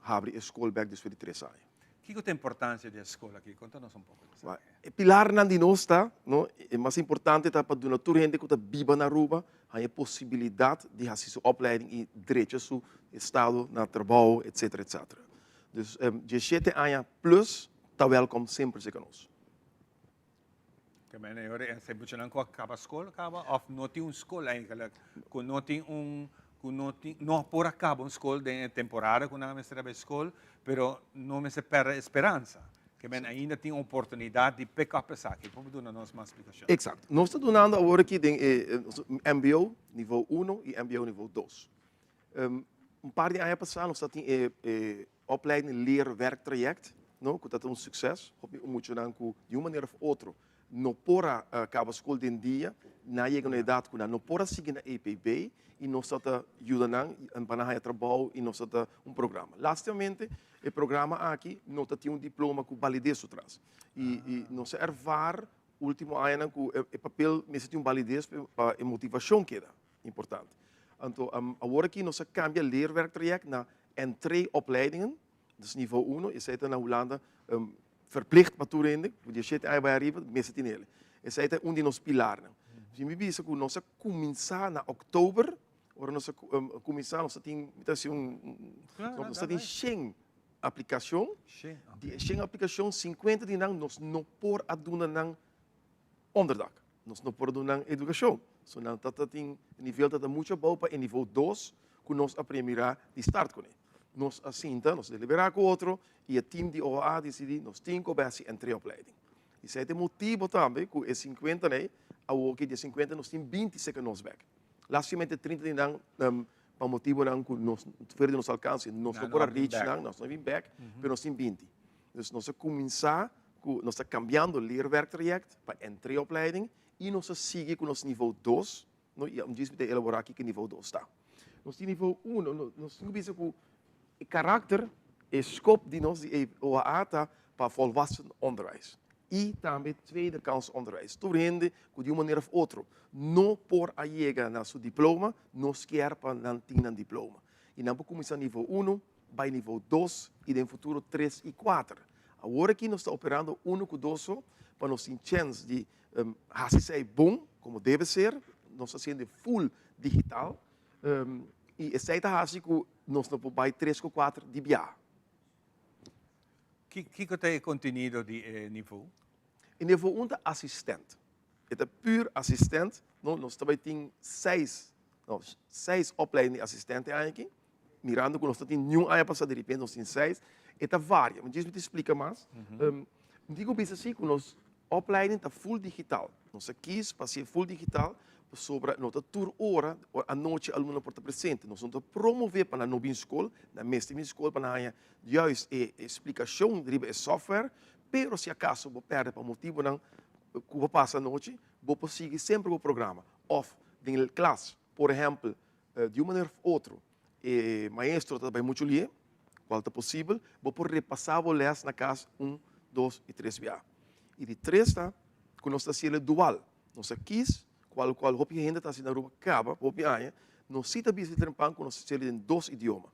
habri e scol bek despues di tres aña. Kiko ta importancia di e scol aki? Conta nos un poco di esaki. E pilarnan di nos ta, no, e mas importante ta pa duna tur hende ku ta biba na Aruba haña e posibilidat di hasi su opleiding i drecha su estado na trabou, etcetera, etcetera. Dus diesshete aña plus ta wèlkòm semper serka nos. Ke mene e ora e muchanan ku a kaba skol kaba òf no tin un skol eigenlijk ku no tin un ku no tin no por a kaba un skol den e temporada ku nan a mester a bai skol pero no mester pèrdè e speransa. Ke men ainda tin oportunidat di pick up esaki. Por duna nos mas splikashon? Eksakto. Nos ta dunando awor aki den e mbo nivo uno i mbo nivo dos. Un par di aña pasá nos ta tin e opleiding leer-werktraject, no, ku ta ta un sukses. Hopi muchanan ku di un manera òf otro no por a kaba skol den dia, nan a yega na un edat ku nan no por a sigui na EPB i nos ta ta yuda nan pa nan haña trabou i nos ta ta un programa. Lastimamente e programa aki no ta tin un diploma ku balides su tras i i nos a ervaar ultimo añanan ku e papel mester tin un balides pa e motivashon keda importante. Anto awor aki nos a kambia leerwerktraject na entreeopleidingen, dus nivo uno, esei ta na Hulanda verplicht pa tur hende ku dieshete aña bai ariba mester tin el. Esei ta un di nos pilarnan. Si mi bisa ku nos a kuminsá na òktober, ora nos a kuminsá nos a tin, mi ta hasi un, nos a tin shen aplikashon, di e shen aplikashon sinkuenta di nan nos no por a duna nan onderdak, nos no por a duna nan edukashon. So nan ta tin e nivel ta ta muchu abou pa e nivo dos ku nos a premirá di start kuné. Nos a sinta, nos a deliberá ku otro i e team di OA a disidí nos tin ku bai hasi entreopleiding. Esei ta e motibu tambe ku e sinkuenta nei, awoki di e sinkuenta nos tin binti serka nos bèk. Lastimamente trinta di nan pa motibunan ku nos fuera di nos alkanse nos no por a reach nan, nos no a bin bèk, pero nos tin binti. Dus nos a kuminsá ku nos ta kambiando leerwerktraject pa entreopleiding i nos a sigui ku nos nivo dos, no, i djis mi ta elaborá kiko nivo dos ta. Nos tin nivo uno, nos tin ku bisa ku e karakter, e skop di nos di e OAA ta pa volwassen onderwijs i tambe tweede kans onderwijs. Tur hende ku di un manera of otro no por a yega na su diploma, nos kier pa nan tin nan diploma. I nan por kuminsá nivo uno, bai nivo dos i den futuro tres i kuater. Awor aki nos ta operando uno ku dos so pa nos tin chèns di hasi esei bon komo debe ser. Nos ta hasiendo full digital i esei ta hasi ku nos no por bai tres ku kuater di biaha. Kiko ta e kontenido di e nivo? E nivo un ta asistent. E ta pur asistent. No, nos ta bai tin seis, no, seis opleiding di asistente aña aki. Mirando ku nos no tin niun aña pasá, di repente nos tin seis. E ta varia. Mi djis mi ta splika mas. Mi tin ku bisa si ku nos opleiding ta full digital. Nos a kis pa hasié full digital pasobra no ta tur ora, anochi alumnonan por ta presente. Nos no ta promové pa nan no bin skol, nan mester bin skol pa nan haña juist e splikashon riba e software, pero si akaso bo pèrdè pa motibunan ku bo pasa anochi, bo por sigui semper bo programa òf den klas. Por ehèmpel, di un manera òf otro e maestro ta bai muchu lié, kual ta posibel, bo por repasá bo lès na kas un, dos i tres biaha. I di tres ta ku nos ta hasiel e dual. Nos a kis, kual kual hopi hende ta hasi na Aruba kaba pa hopi aña, nos si ta bisa di trempan ku nos ta hasiel den dos idioma.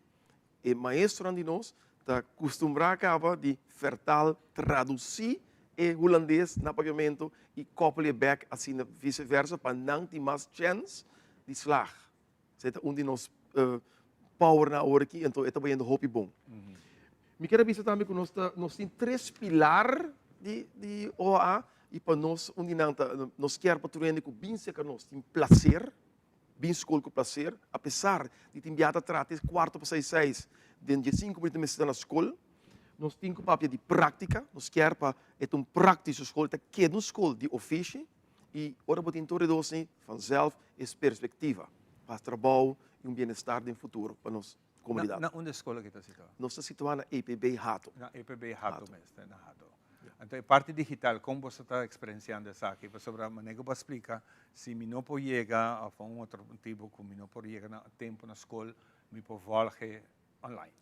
E maestronan di nos ta kustumbrá kaba di vertaal, tradusí e hulandes na papiamentu i koppel e bèk asina vise versa pa nan tin mas chèns di slag. Esei ta un di nos powernan awor aki, enton e ta bayendo hopi bon. Mi kier a bisa tambe ku nos ta nos tin tres pilar di di OA i pa nos un di nan ta nos kier pa tur hende ku bin serka nos tin plaser, bin skol ku plaser, apesar di tin biaha ta trata e kuarto pa seis seis den diesinku minuto mester ta na skol. Nos tin ku papia di práktika, nos kier pa e ta un práktische skol, ta keda un skol di ofishi. I ora bo tin tur e dosnan vanzelf es perspectiva pa trabou i un bienestar den futuro pa nos comunidad. Na unda e skol aki ta situa? Nos ta situa na EPB Hato. Na EPB Hato mes, na Hato. Anto e parti digital, kon boso ta experienciando esaki? Pasobra manera ku bo a splika, si mi no por yega of pa un otro motibu ku mi no por yega na tempu na skol, mi por volge online.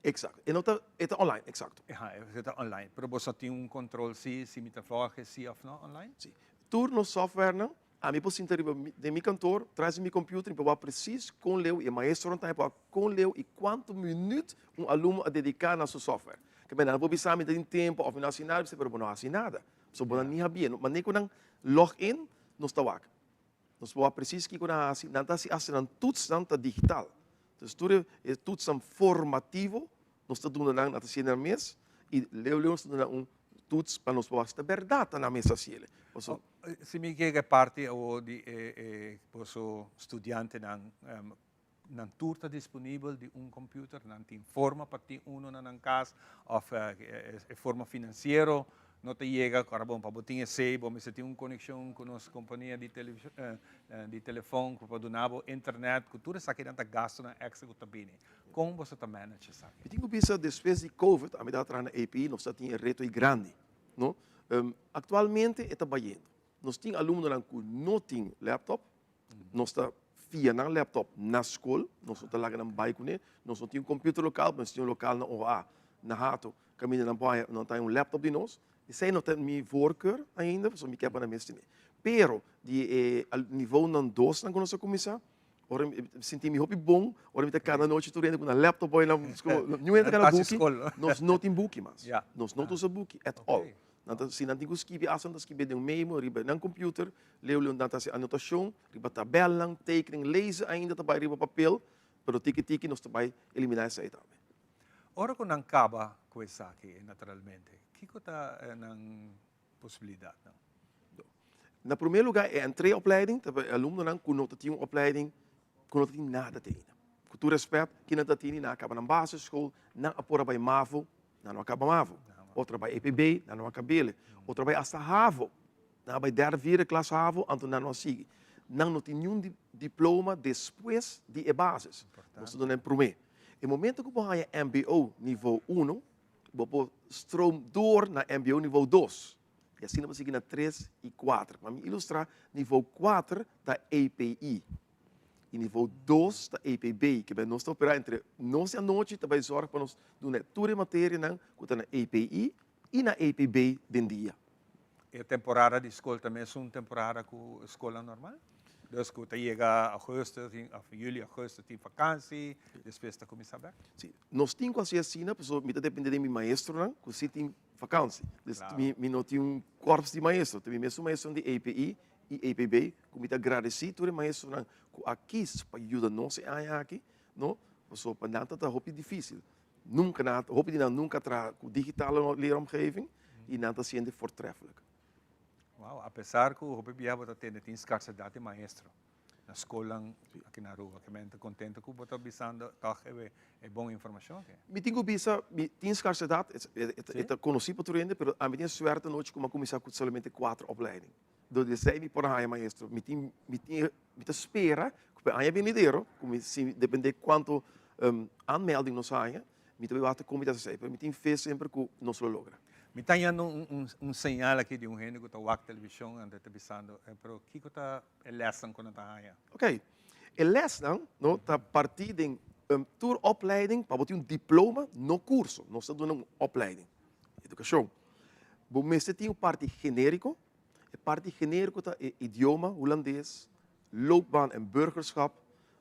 Exacto. E no ta, e ta online, exacto. Eha, e ta online. Pero boso tin un control si, si mi ta volge si of no online? Si. Tur nos softwarenan, ami por sinta riba mi, den mi kantoor, tras di mi computer, mi por wak precies kon leu, i e maestronan tambe por wak kon leu i kuantu minuut un alumno a dedica na su software. Ke men nan no por bisa mi ta tin tempo of mi no hasi nada, mi bisa pero bo no hasi nada. Pasobra bo no ni habia. Manera ku nan log in, nos ta wak. Nos por wak precies kiko nan a hasi. Nan ta hasi hasta nan toetsnan ta digital. Entonces tur e toetsnan formativo nos ta duna nan, nan ta hasié nan mes i leu leu nos ta duna nan un toets pa nos por wak si ta bèrdat ta nan mes a hasié. Pasobra. Si mi yega e parti awor di e e boso studiantenan, nan tur ta disponibel di un computer? Nan tin forma pa tin uno na nan cas of e forma financiero no ta yega? Ora bon, pa bo tin esey bo mester tin un conexion cu nos compania di di telefon cu por duna bo internet, cu tur esakinan ta gastonan extra cu ta bini. Con boso ta manage esaki? Mi tin cu bisa despues di covid, ami tabata traha na API, nos ta tin e reto ey grandi, no? Actualmente e ta bayendo. Nos tin alumnonan cu no tin laptop, Nos ta fia nan laptop na skol, nos no ta laga nan bai kuné. Nos no tin un computer lokal, pero nos tin un lokal na OA, na Hato, kaminda nan por haña, nan ta haña un laptop di nos. Esei no ta mi voorkeur ainda, pasobra mi ke pa nan mes tene. Pero di e nivounan dosnan ku nos a kuminsá, ora mi sinti mi hopi bon, ora mi ta kada nochi tur hende ku nan laptop bai nan skol, niun hende ta kana buki, nos no tin buki mas. Nos no ta usa buki at all. Nan ta, si nan tin ku skibi asta nan ta skibi den un memo riba nan computer, leu leu nan ta hasi anotashon riba tabèlnan, tekening, lezen ainda ta bai riba papel, pero tiki tiki nos ta bai eliminá esei tambe. Ora ku nan kaba ku esaki, naturalmente, kiko ta nan posibilidatnan? Na promé lugá e entreeopleiding ta pa e alumnonan ku no ta tin un opleiding, ku no ta tin nada te ainda. Ku tur rèspèt, kinan ta tini nan a kaba nan basisschool, nan a por a bai mavo, Nan no a kaba mavo. Otro a bai EPB, nan no a kab'el. Otro a bai asta havo. Nan a bai derde, vierde klas havo, anto nan no a sigui. Nan no tin niun diploma despues di e basis. Nos ta duna nan promé. E momento ku bo haña mbo nivo uno, bo por stroom door na mbo nivo dos. I asina bo sigui na tres i kuater. Pa mi ilustrá, nivo kuater ta EPI. I nivo dos ta EPB, ke nos ta operá entre nos di anochi ta bai zòrg pa nos duna tur e materianan ku ta na EPI i na EPB den dia. E temporada di skol ta mesun temporada ku skolnan normal? Dus ku ta yega augustus òf juli, augustus tin vakansi, despues ta kuminsá bèk? Si, nos tin ku hasi asina pasobra mi ta dependé di mi maestronan ku si tin vakansi. Dus mi no tin un kòrps di maestro, ta mi mesun maestronan di EPI i EPB ku mi ta gradesí tur e maestronan ku a kis pa yuda nos e aña aki, no, pasobra pa nan ta ta hopi difísil. Nunka nan a, hopi di nan nunka a traha ku digitale leeromgeving i nan ta siente voortreffelijk. Wow, apesar ku hopi biaha bo ta tende tin skarsedat di maestro na skolnan aki na Aruba, ke men ta kontento ku bo ta bisando tòg e bon informashon aki. Mi tin ku bisa, mi tin skarsedat, e ta konosí pa tur hende, pero ami tin e suerte anochi ku mi a kuminsá ku solamente kuater opleiding. Dor di esei mi por a haña maestro. Mi tin, mi tin, mi ta spera ku pa e aña benidero, ku mi si depende kuantu aanmelding nos haña, mi ta bai wak kon mi ta hasi esei. Pero mi tin fe semper ku nos lo logra. Mi ta hañando un, un, un señal aki di un hende ku ta wak televishon anto e ta bisando, pero kiko ta e lèsnan ku nan ta haña? Oké, e lèsnan, no, ta partí den tur opleiding pa bo tin un diploma, no kurso. Nos ta duna un opleiding, edukashon. Bo mester tin un parti generico. E parti generico ta e idioma Hulandes, loopbaan en burgerschap.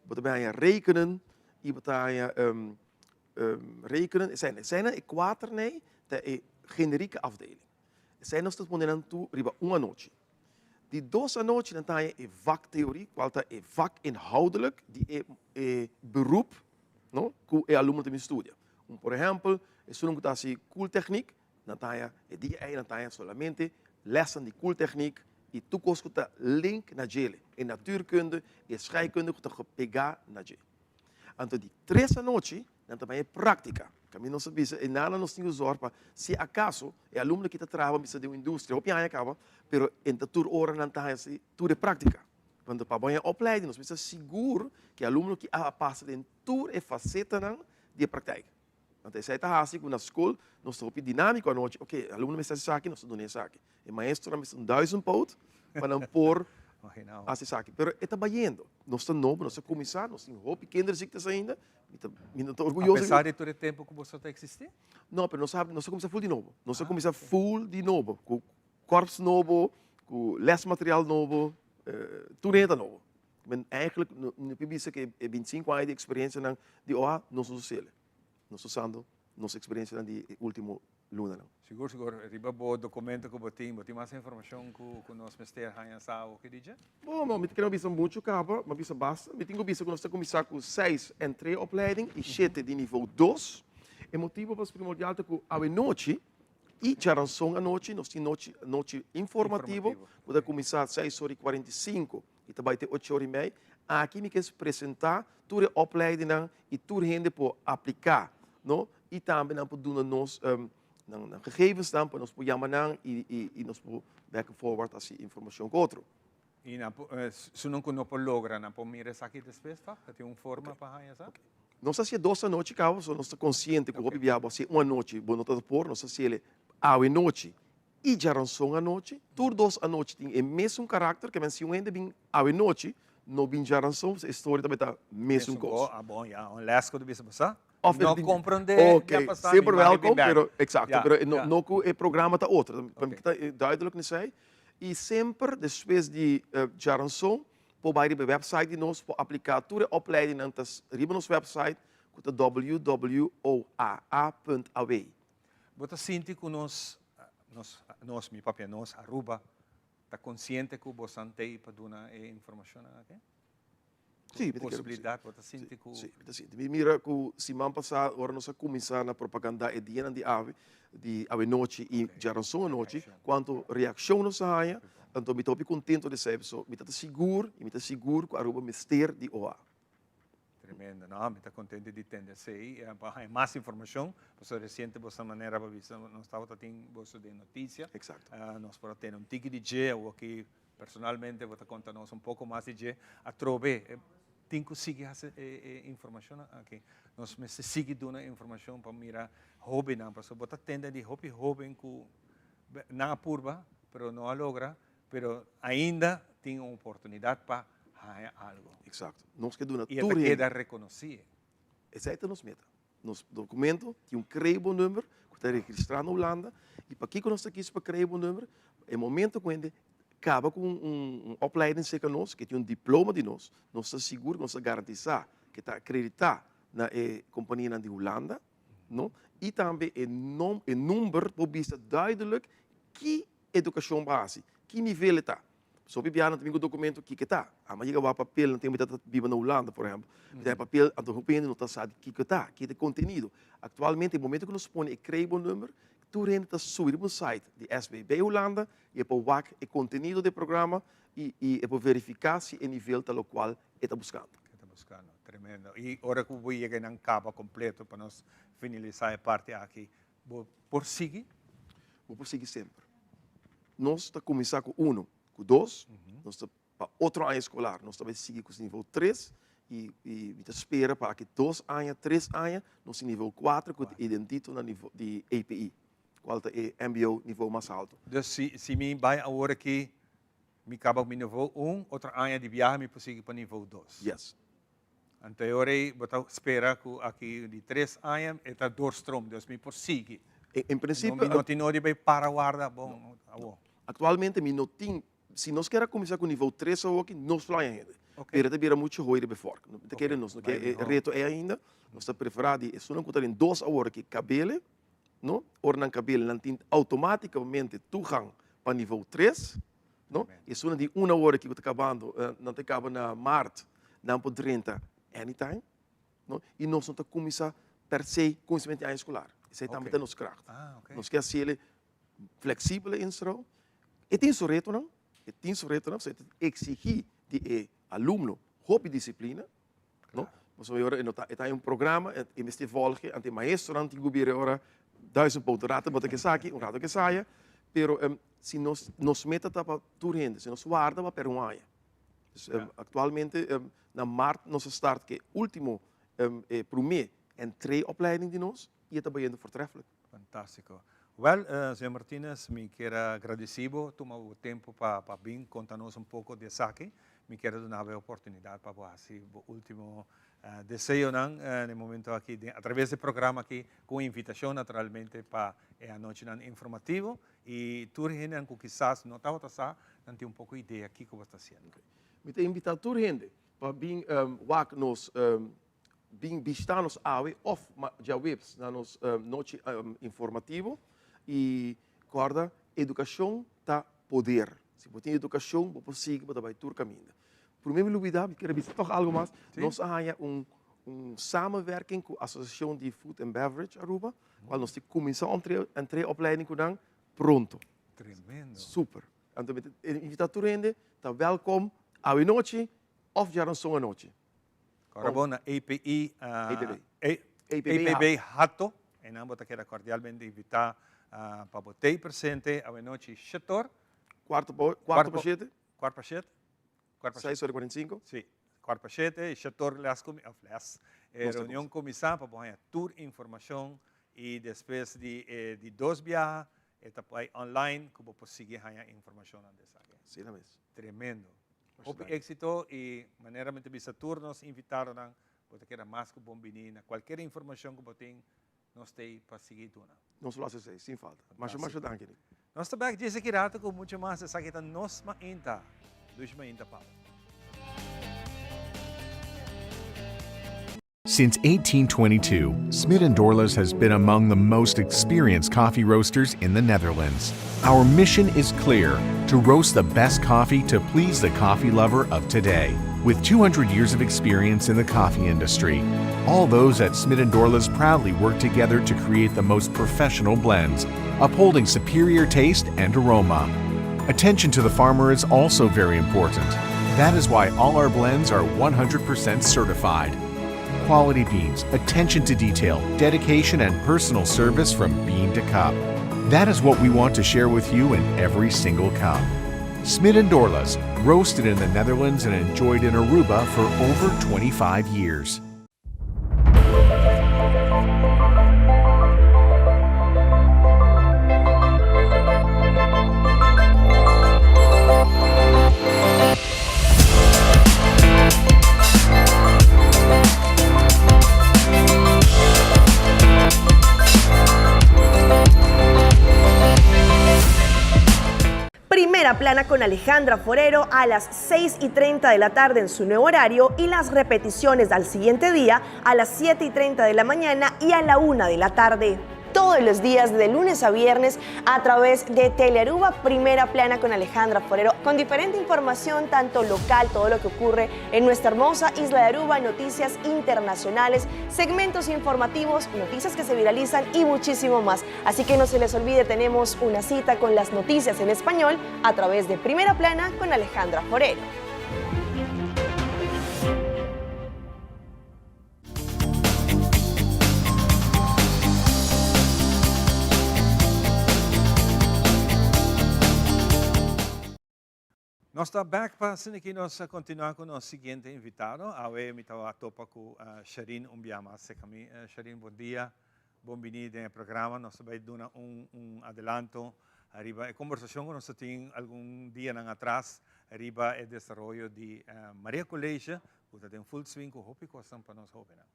Bo ta bay haña rekenen y bo ta haña rekenen. Esei eseinan e kuater nei ta e generieke afdeling. Esei nos ta pone nan tur riba un anochi. Di dos anochi nan ta haña e vaktheorie, kual ta e vakinhoudelijk di e e beroep no ku e alumno ta bin studia. Un por ehèmpel, esun ku ta hasi koeltechniek, Nan ta haña e dia ei nan ta haña solamente lèsnan di koeltechniek i tur kos ku ta link na djele, e natuurkunde, e scheikunde ku ta pegá na dje. Anto di tres anochi nan ta bai e práktika. Kaminda nos a bisa e nana nos tin ku zòrg pa si akaso e alumno ki ta traha bo bisa den un industria hopi aña kaba pero e ta tur ora nan ta haña si tur e práktika. Anto pa bo haña opleiding nos mester sigur ku e alumno ki a pasa den tur e fasetanan di e praktijk. Anto esei ta hasi ku na skol nos ta hopi dinámiko anochi. Oke, e alumno mester hasi esaki, nos ta duna esaki. E maestronan mester un duizendpoot pa nan por hasi esaki. Pero e ta bayendo. Nos ta nobo, nos a kuminsá, nos tin hopi kinderziektes ainda. Mi ta, mi no ta orguyoso. Apesar di tur e tempu ku boso ta eksistí? No, pero nos a, nos a kuminsá ful di nobo. Nos a kuminsá ful di nobo. Ku kòrps nobo, ku lèsmaterial nobo, tur hende ta nobo. Men eigenlijk no no por bisa ku e bintisinko aña di eksperensianan di OA nos no ta us'el. Nos ta usando nos eksperensianan di e último lunanan. Sigur sigur. Riba bo dokumento ku bo tin, bo tin mas informashon ku ku nos mester haña sa oki di dje? Bo, no, mi ta kere bisa muchu kaba, mi a bisa basta. Mi tin ku bisa ku nos ta kuminsá ku seis entreeopleiding i shete di nivo dos. E motibu pas primordial ta ku awenochi I djaranson anochi nos tin nochi nochi informativo ku ta kuminsá seis ora i 45 i ta bai te ocho ora i mei. Aki mi kes presentá tur e opleidingnan i tur hende por apliká, no? I tambe nan por duna nos nan nan gegevensnan pa nos por yama nan i i i nos por back and forward hasi informashon ku otro. I nan por esunnan ku no por logra nan por mira esaki despues tòg? Ta tin un forma pa haña sa? Nos a hasié dos anochi caba, pasobra nos ta consciente cu hopi bia bo hasié un anochi, bo no ta por, nos a hasié awe nochi y djaranson anochi. Tur dos anochi tin e mesun karakter, ke men si un hende bin awe nochi, no bin djaranson, pasobra e storia ta beta mesun kos. Ah bon, ya, un les ku ta bisa bo sa. Of No comprende Ok, ya pasá, mi semper mami welkom, bin bek. pero exacto, Ya, pero no, ya. no ku e programa ta otro. Pa mi ta duidelijk nesei. I semper despues di djaranson, Por bai riba e website di nos por apliká tur e opleidingnan ta riba nos website ku ta wwoaa.aw. Bo ta sinti ku nos, nos, nos, mi papia nos, Aruba, ta konsiente ku bosan t'ei pa duna e informashonnan aki? Sí, mi ta kere ku sí. Posibilidat, bo ta sinti ku. Sí, mi ta sinti. Mi mira ku siman pasá ora nos a kuminsá na propagandá e dianan di awe, di awenochi i djaranson anochi, kuantu reakshon nos a haña, anto mi ta hopi kontento di esei, pasobra mi ta ta sigur i mi ta sigur ku Aruba mester di OA. Tremendo, no, mi ta kontento di tende esei, pa haña mas informashon, pasobra resiente boso manera pa bisa nos tabata tin boso den notisia, nos por a tene un tiki di dje, awoki personalmente bo ta konta nos un poko mas di dje, atrobe Tin ku sigui hasi e informashonnan aki. Nos mester sigui duna informashon pa mira hóbennan, pasobra bo ta tende di hopi hóben ku nan a purba pero no a logra, pero ainda tin un oportunidat pa haña algu. Eksakto. Nos ke duna I e tur ta hende. keda rekonosí. Esei ta nos meta. Nos dokumento tin un krebonummer ku ta registrá na Hulanda i pakiko nos ta kis pa krebonummer? E momento ku hende kaba ku un opleiding serka nos, ke tin un diploma di nos, nos ta sigur, nos ta garantisá ke ta akreditá na e kompanianan di Hulanda, no? I tambe e nom, e number por bisa duidelijk ki edukashon bo a hasi, ki nivel e ta. So hopi biaha nan ta bin ku dokumento kiko e ta. Amo a yega wak papel nan tempu mi ta biba na Hulanda por ehempel. Mi ta haña papel anto hopi hende no ta sa di kiko e ta, ki ta e kontenido. Aktualmente e momento ku nos pone e krebonummer tur hende ta subi riba un site di SBB Hulanda i e por wak e kontenido di e programa i i e por verifiká si e nivel ta lokual e ta buskando. E ta buskando. Tremendo. I ora ku bo yega nan kaba kompleto pa nos finalisá e parti aki, bo por sigui? Bo por sigui semper. Nos ta kuminsá ku uno, ku dos, nos ta pa otro aña eskolar nos ta bai sigui ku nivel tres i i mi ta spera pa aki dos aña, tres aña nos tin nivel kuater ku ta identito na nivel di API, kual ta e mbo nivel mas haltu. Dus si si mi bai awor aki mi kaba ku mi nivel un, otro aña di biaha mi por sigui pa nivel dos. Yes. Anto e ora ei bo ta spera ku aki di tres aña e ta doorstroom, dus mi por sigui. In principe... Mi no tin nodi bay para warda bon awo. Actualmente mi no tin, si nos kier a cuminsa cu nivel 3 awoki, nos lo haya hende. Pero ta bira mucho hooi riba e vork. Mi ta kere nos no ke e reto ey ainda. Nos ta prefera di esunnan cu ta den dos awor aki cabele, no? Ora nan cabele nan tin automaticamente toegang pa nivel 3, no? Esunnan di un awor aki cu ta cabando, nan ta caba na maart, nan por drenta anytime. No? I nos no ta kuminsá per se kuminsamentu di aña eskolar. Esei tambe ta nos kracht. Nos ke hasi el fleksibel e instrow. E tin su retonan, e tin su retonan, pasobra e ta eksigí di e alumno hopi disiplina, no? Pasobra e ora e no ta, e ta un programa, e mester volge, anto e maestronan tin ku bira e ora duizend poot. Un rato bo ta ke esaki, un rato ke esaya, pero si nos, nos meta ta pa tur hende, si nos warda bo a pèrdè un aña. Dus actualmente na maart nos a start cu e ultimo e prome entreeopleiding di nos y e ta bayendo voortreffelijk. Fantastico. Wel, señor Martinez, mi kier a gradici bo tuma bo tempo pa pa bin conta nos un poco di esaki. Mi kier a duna bo e oportunidad pa bo haci bo ultimo deseonan na e momento aki den a traves di e programa aki cu un invitacion naturalmente pa e anochinan informativo Y tur hendenan cu kisas no tabata sa, nan tin un poco idea kico bo ta haciendo. Mi ta invita tur hende pa bin wak nos, bin bishita nos awe of djaweps na nos nochi informativo. Y corda, educacion ta poder. Si bo tin educacion, bo por sigui, bo ta bay tur caminda. Prome mi lubida, mi kier a bisa toch algo mas. Nos a haya un samenwerking cu Asociacion di Food and Beverage Aruba. Cual nos tin cuminsa entree opleiding cu nan pronto. Tremendo. Super. Anto mi ta invita tur hende ta welkom awe nochi of djaranson anochi. Ora bo na API, APB. APB Hato, einan bo ta keda cordialmente invita pa bo tei presente awe nochi shetor. Cuarto pa shete. Cuarto pa shete. Seis ora y cuarenta y cinco. Si. Kwart pa shete, e shator les kumi, of les, e reunion kuminsá pa bo haña tur informashon i despues di e di dos biaha e ta bai online ku bo por sigui haña informashonnan di esaki. Asina mes. Tremendo. Hopi éksito i manera mi ta bisa tur nos invitadonan bo ta keda mas ku bon bini na kualkier informashon ku bo tin nos ta ei pa sigui duna. Nos lo hasi esei, sin falta. Masha masha danki, Nick. Nos ta bek djis aki rato ku mucho mas. Esaki ta Nos Mainta. Dushi Mainta pa bo. Since 1822, Smit and Dorlas has been among the most experienced coffee roasters in the Netherlands. Our mission is clear to roast the best coffee to please the coffee lover of today. With 200 years of experience in the coffee industry, all those at Smit and Dorlas proudly work together to create the most professional blends, upholding superior taste and aroma. Attention to the farmer is also very important. That is why all our blends are 100% certified. Quality beans, attention to detail, dedication, and personal service from bean to cup. That is what we want to share with you in every single cup. Smit and Dorlas, roasted in the Netherlands and enjoyed in Aruba for over 25 years. Primera plana con Alejandra Forero a las 6 y 30 de la tarde en su nuevo horario y las repeticiones al siguiente día a las 7 y 30 de la mañana y a la 1 de la tarde todos los días de lunes a viernes a través de Telearuba Primera Plana con Alejandra Forero, con diferente información, tanto local, todo lo que ocurre en nuestra hermosa isla de Aruba, noticias internacionales, segmentos informativos, noticias que se viralizan y muchísimo más. Así que no se les olvide, tenemos una cita con las noticias en español a través de Primera Plana con Alejandra Forero. Nos ta bek pa asina ki nos a continua cu nos siguiente invitado. Awe mi ta topa cu Sherine un bia mas cerca mi. Sherine, bon dia. Bon bini den e programa. Nos ta bay duna un un adelanto riba e conversacion cu nos ta tin algun dianan atras riba e desaroyo di Maria College cu ta den full swing cu hopi cosnan pa nos hobennan.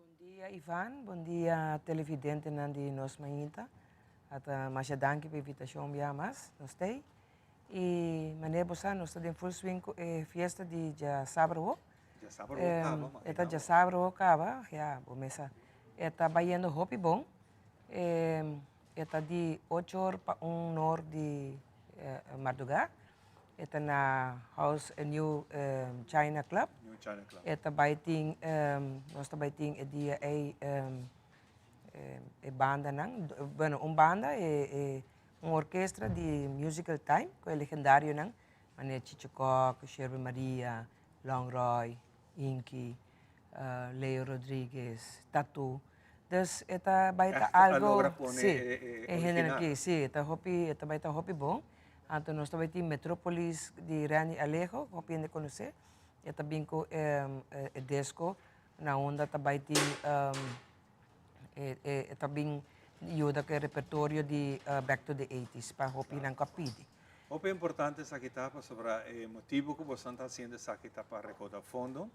Bon dia Ivan, bon dia televidentenan di Nos Mainta. Ata masha danki pa invitacion un biaha mas. Nos t'ey. Y manera bo sa nos ta den full swing cu e fiesta di djasabra awo. Djasabra awo caba ma. E ta djasabra awo caba, ya bo mesa. E ta bayendo hopi bon. E ta di ocho or pa un or di marduga. E ta na House New China Club. New China Club. E ta bai tin, nos ta bai tin e dia ei e bandanan, bueno un banda e un orkestra di Musical Time ku e legendarionan manera Chicho Kok, Sherwin Maria, Long Roy, Inky, Leo Rodriguez, Tatu. Dus e ta bai ta Echt a algo, logra pone sí, e e e hendenan original. aki, sí, e ta hopi, e ta bai ta hopi bon. Anto nos ta bai tin Metropolis di Randy Alejo, ku hopi hende konosé. E ta bin ku e disco na unda ta bai tin e e ta bin yuda ku e repertorio di Back to the Eighties pa hopi nan ku a pidi. Hopi importante esaki ta pasobra e motibu ku bosan ta hasiendo esaki ta pa rekouda fondo.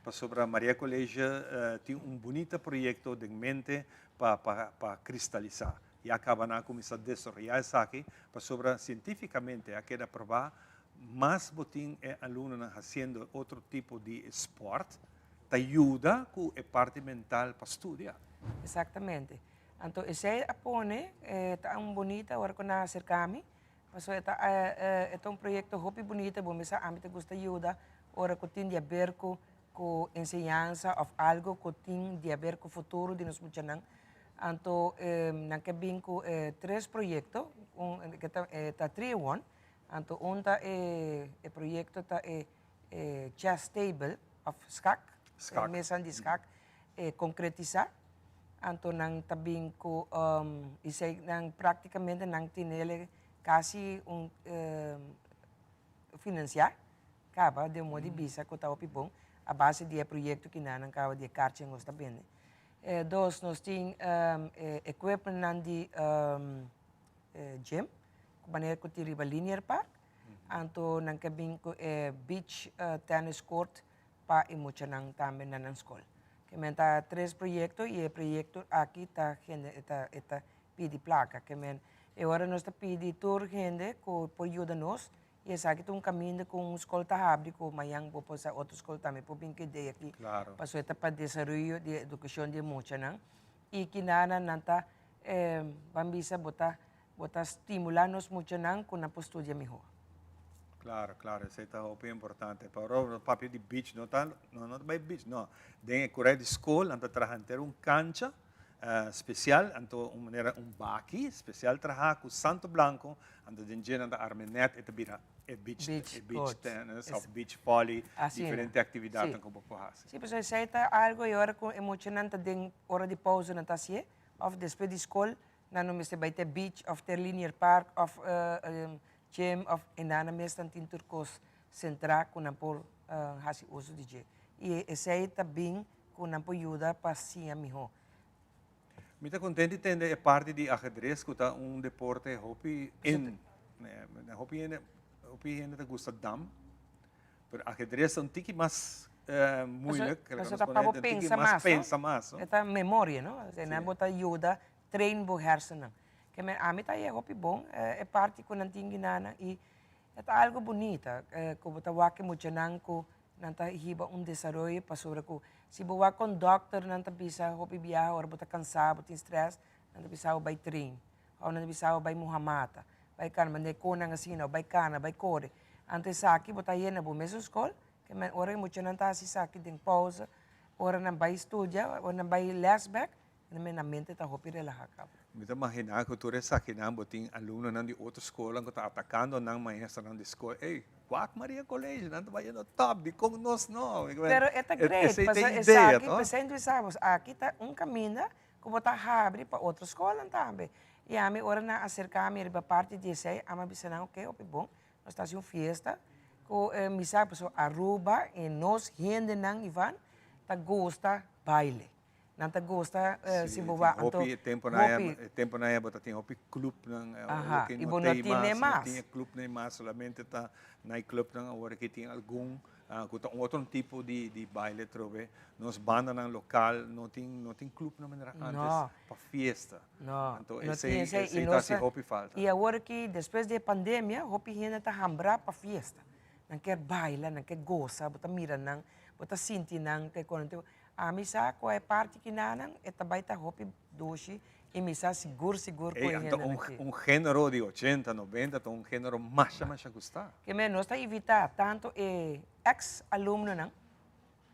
Pasobra Maria College tin un bunita proyecto den mente pa pa cristalisa. Ya caba nan a cuminsa desaroya esaki pasobra cientificamente a keda proba mas bo tin e alumnonan haciendo otro tipo di sport ta yuda cu e parti mental pa studia. Exactamente. Anto esey a pone ta un bunita ora cu nan a acerca mi Pasobra e ta e ta un proyekto hopi bunita, bo mester ami ta gusta yuda ora ku tin di aber ku ku enseñansa òf algu ku tin di aber ku futuro di nos muchanan. Anto nan ke bin ku e tres proyekto, un ke ta e ta three in one, anto un ta e e proyekto ta e e chess table òf skak, e mesanan di skak e konkretisá. Anto nan ta bin ku esei nan praktikamente nan tinele kasi un finansiá kaba den modo di bisa ku ta hopi bon a base di e proyekto ki nan kaba di e karchi nos ta bende. Dos nos tin e equipmentnan di gym ku manera ku tin riba Linear Park anto nan ke bin ku e beach tennis court pa e muchanan tambe na nan skol. Ke men ta tres proyekto i e proyekto aki ta hende e ta e ta pidi plaka. Ke men e ora nos ta pidi tur hende ku por yuda nos i esaki ta un kaminda ku un skol ta habri ku mañan bo por sa otro skol tambe por bin ku idea aki pasobra e ta pa desaroyo di edukashon di e muchanan i kinana nan ta ban bisa bo ta Bo ta stimula nos muchanan ku nan por studia mihó. Claro, claro, esei ta hopi importante. Pero no papia di beach, no ta, no, no ta bai beach, no. Den e kurai di skol nan ta traha henter un kancha spesial, anto un manera un baki spesial traha ku santo blanko, anto den dje nan ta arma e net, e ta bira e beach, Beach e beach court. tennis of beach volley, Asina. diferente aktividatnan Sí. ku bo por hasi. Sí, pasobra esei ta algo e ora ku e muchanan ta den ora di pausa nan ta hasié, òf despues di skol Nan no mester bai te beach of te linear park of gym of e nan mes nan tin tur kos sentrá ku nan por hasi uso di dje. I esei ta bin ku nan por yuda pa siña mihó. Mi ta kontent di tende e parti di ahedres ku ta un deporte hopi in. Hopi hende hopi hende ta gusta dam, pero ahedres ta un tiki mas moeilijk. Pasobra ta pa bo pensa mas, pensa mas. E ta memoria, no? Nan bo ta yuda train bo hersennan. Ke men ami ta haña hopi bon e parti ku nan tin ginanan i e ta algo bunita ku bo ta wak e muchanan ku nan ta hiba un desaroyo pasobra ku si bo wak kon dòkternan ta bisa hopi biaha ora bo ta kansá bo tin strès nan ta bisa bo bai train òf nan ta bisa bo bai muha mata bai kana manera konan asina òf bai kana bai kore anto esaki bo ta haña na bo mesun skol ke men ora e muchanan ta hasi esaki den pousa ora nan bai studia ora nan bai lès bèk Na mente ta hopi relaha caba. Mi ta magina cu tur esakinan bo tin alumnonan di otro scolnan cu ta atacando nan maestronan di scol, ey, wak Maria College, nan ta bayendo top, dicon nos no? Pero e ta great, pasobra esaki, p'esei mi sa bos, aki ta un caminda cu bo ta habri pa otro scolnan tambe. Y ami ora nan acerca mi riba parti di esey, ami a bisa nan, ok, hopi bon, nos ta haci un fiesta cu mi sa, pasobra Aruba y nos hendenan, Ivan, ta gusta baile. Nan ta gusta si bo ba anto hopi tempo na e tempo na e bo ta tin hopi clubnan Aha, y bo no tin e mas. No tin e clubnan mas solamente ta night clubnan awor aki tin algun. Ku ta un otro tipo di di baile atrobe. Nos bandanan lokal no tin no tin clubnan manera antes pa fiesta. No. Anto No tin esei esei y esei ta nos hasi ta hopi falta. y awor aki despues di e pandemia hopi hende ta hambra pa fiesta. Nan kier baila, nan kier gosa, bo ta mira nan, bo ta sinti nan te con Ami sa cu e parti kinanan e ta bay ta hopi dushi y mi sa sigur sigur cu Ey, e anto hendenan un aki. un genero di ochenta, noventa ta un genero masha masha gusta. Ke men nos ta invita tanto e ex alumnonan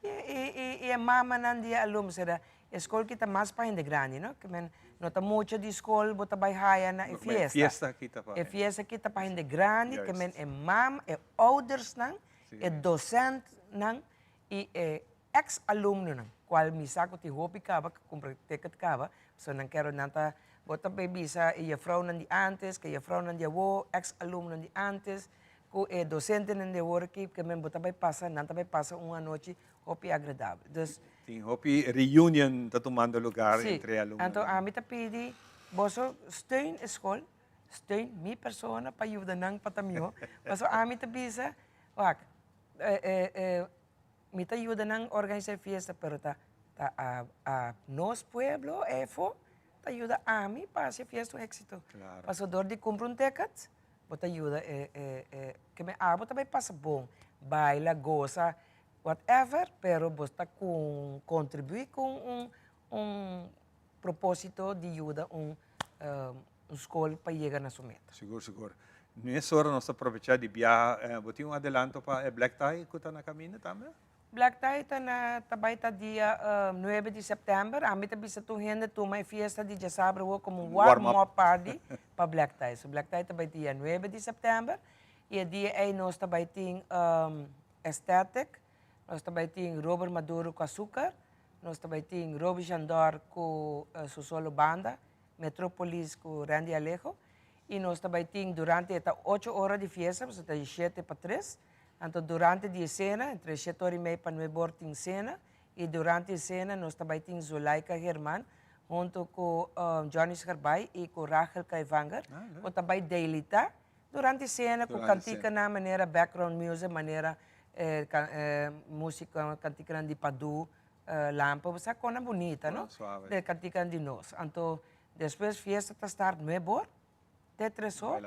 y y y e mamanan di e alumno, sera e skol ki ta mas pa hende grandi no, ke men no ta mucha di skol bo ta bay haya na e No, e fiesta. fiesta aki ta pa E fiesta aki ta pa hende grandi, ke men e mama, e oudersnan, e docentnan y e Ex alumnonan, cual mi sa cu tin hopi caba cu cumpra ticket caba, pasobra nan kero nan ta, bo ta bay bisa e juffrouwnan di antes, cu e juffrouwnan di awo, ex alumnonan di antes, cu e docentenan di awor aki, ke men bo ta bay pasa, nan ta bay pasa un anochi hopi agradabel. Dus. Tin hopi reunion ta tumando lugar Si, entre e alumnonan. anto ami ta pidi boso steun e school, steun mi persona pa yuda nan pa ta miho, pasobra ami ta bisa, wak, Mi ta yuda nan organisa e fiesta pero ta ta a a nos pueblo efo ta yuda ami pa hasi e fiesta un exito. Claro. Paso dor di cumpra un ticket bo ta yuda e e e keme abo ta bay pasa bon, baila, gosa, whatever pero bo ta con contribui con un un proposito di yuda un un scol pa yega na su meta. Sigur sigur. Mesora nos ta aprovecha di biaha. Bo tin un adelanto pa e black tie cu ta na caminda tambe? Black tie ta na ta bay ta dia nuebe di september. Ami ta bisa tur hende tuma e fiesta di djasabra awo como un warm up party pa black tie. So black tie ta bay dia nuebe di september y e dia ey nos ta bay tin aesthetic, nos ta bay tin Robert Maduro cu Azucar, nos ta bay tin Roby Jandor cu su solo banda, Metropolis cu Randy Alejo y nos ta bay tin durante e ta ocho ora di fiesta pasobra ta di shete pa tres, anto durante di e cena entre shete ora y mei pa nuebe or tin cena y durante e cena nos ta bay tin Zulaika Herman hunto cu Johnny Scarbay y cu Rachel Kaivanger cu ta bay deilita durante cena cu canticanan manera background music manera musica canticanan di Padu Lampa bo sa kona bunita no de kantikan di nos anto despues fiesta ta start nuebe or te tres or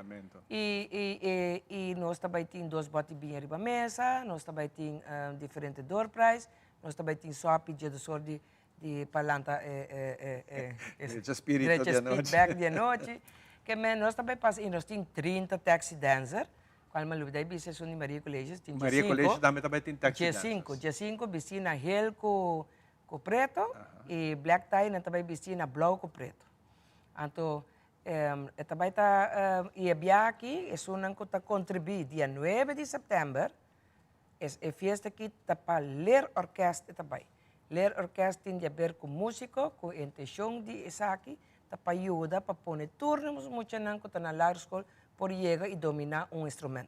y y nos ta bai tin dos boti biña riba mesa nos ta bai tin diferente doorprize nos ta bai tin sopi dje dos or di di pa lanta e e Drecha spirito di anochi bek di anochi ke men nos ta bai pasa y nos tin trinta taxi dancer Cual mi a lubida e bisa esun di Maria Colegios tin Maria dje Colegios cinco. tambe tabata tin taxi Dje dancers. cinco, dje cinco bisti na hel cu cu preto y black tie nan ta bay bisti na blauw cu preto. Anto e ta bay ta y e biaha aki esunnan cu ta contribui dia nuebe di september es e fiesta aki ta pa Leerorkest e ta bay. Leerorkest tin di haber cu musico cu e intencion di esaki ta pa yuda pa pone tur nos muchanan cu ta na lagere school por yega y domina un instrument.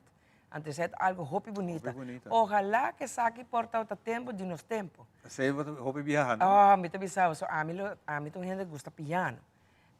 Anto esey ta algo hopi bunita. Hopi bunita. Ojalá cu esaki por tabata tempo di nos tempo. Esey bo ta hopi biaha, no? Oh, mi ta bisa bo, so ami lo, ami ta un hende cu gusta piano.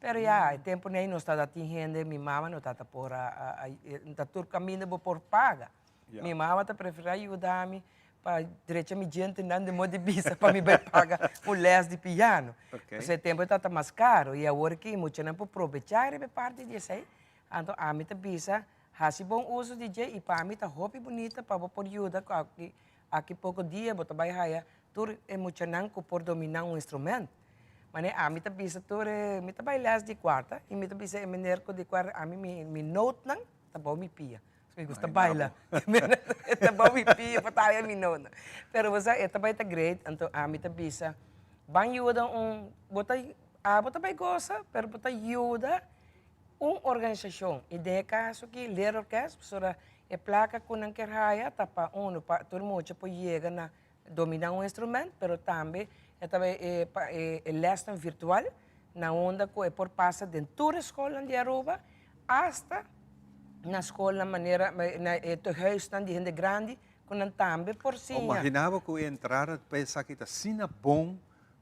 Pero ya, e tempo ney nos tabata tin hende, mi mama no tabata por a, a, ta tur caminda bo por paga. Mi mama ta prefera yuda mi pa drecha mi djentenan den modo di bisa pa mi bai paga un les di piano. Pasobra e tempo e tabata mas caro y awor ki muchanan por probecha riba e parti di esey, anto ami ta bisa haci bon uso di dje y pa mi ta hopi bunita pa bo por yuda cu aki aki poco dia bo ta bai haya tur e muchanan cu por domina un instrument. Mane ami ta bisa tur e, mi ta bai les di cuarta y mi ta bisa e meneer cu di cuarta ami mi notenan ta bou mi pia. Mi gusta baila. E ta bou mi pia pa taya mi nona. Pero bo sa, e ta bai ta great, anto ami ta bisa, ban yuda un, bo ta, abo ta bai gosa, pero bo ta yuda un organisashon. I den e kaso aki, Leerorkest, pasobra e plaka ku nan kier haya ta pa uno, pa tur mucha por yega na dominá un instrument, pero tambe e ta bai e pa e lèsnan virtual, na unda ku e por pasa den tur e skolnan di Aruba, Asta na skolnan manera na e tehuisnan di hende grandi ku nan tambe por siña. Bo magina bo ku e entrada pa esaki ta asina bon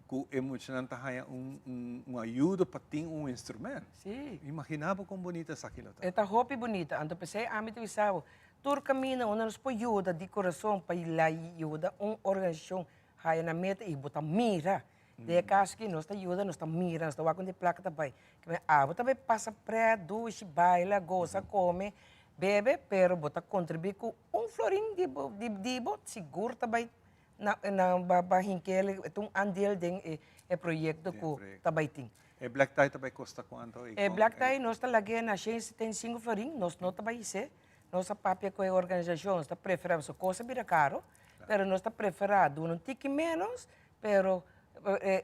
ku e muchanan ta haña un un ayudo pa tin un instrument. Sí. Imagina bo kon bunita esaki lo ta. E ta hopi bunita. Anto p'esei ami ta bisa bo. Tur kaminda unda nos por yuda di kurason pa yuda un organisashon haya nan meta i bo ta mira. Den e kaso aki nos ta yuda, nos ta mira, nos ta wak unda e plaka ta bai. Abo ta bai pasa pret, dushi, baila, gosa, kome, bebe, pero bo ta kontribuí ku un florin di bo di bo sigur ta bai na na ba hink'el, e ta un andel den e proyekto ku ta bai tin. E black tie ta bai kosta kuantu? E black tie nos ta lag'é na 175 florin, nos no ta bai his'é. Nos a papia ku e organisashon, nos ta preferá, pasobra kos a bira karo, pero nos ta preferá duna un tiki ménos, pero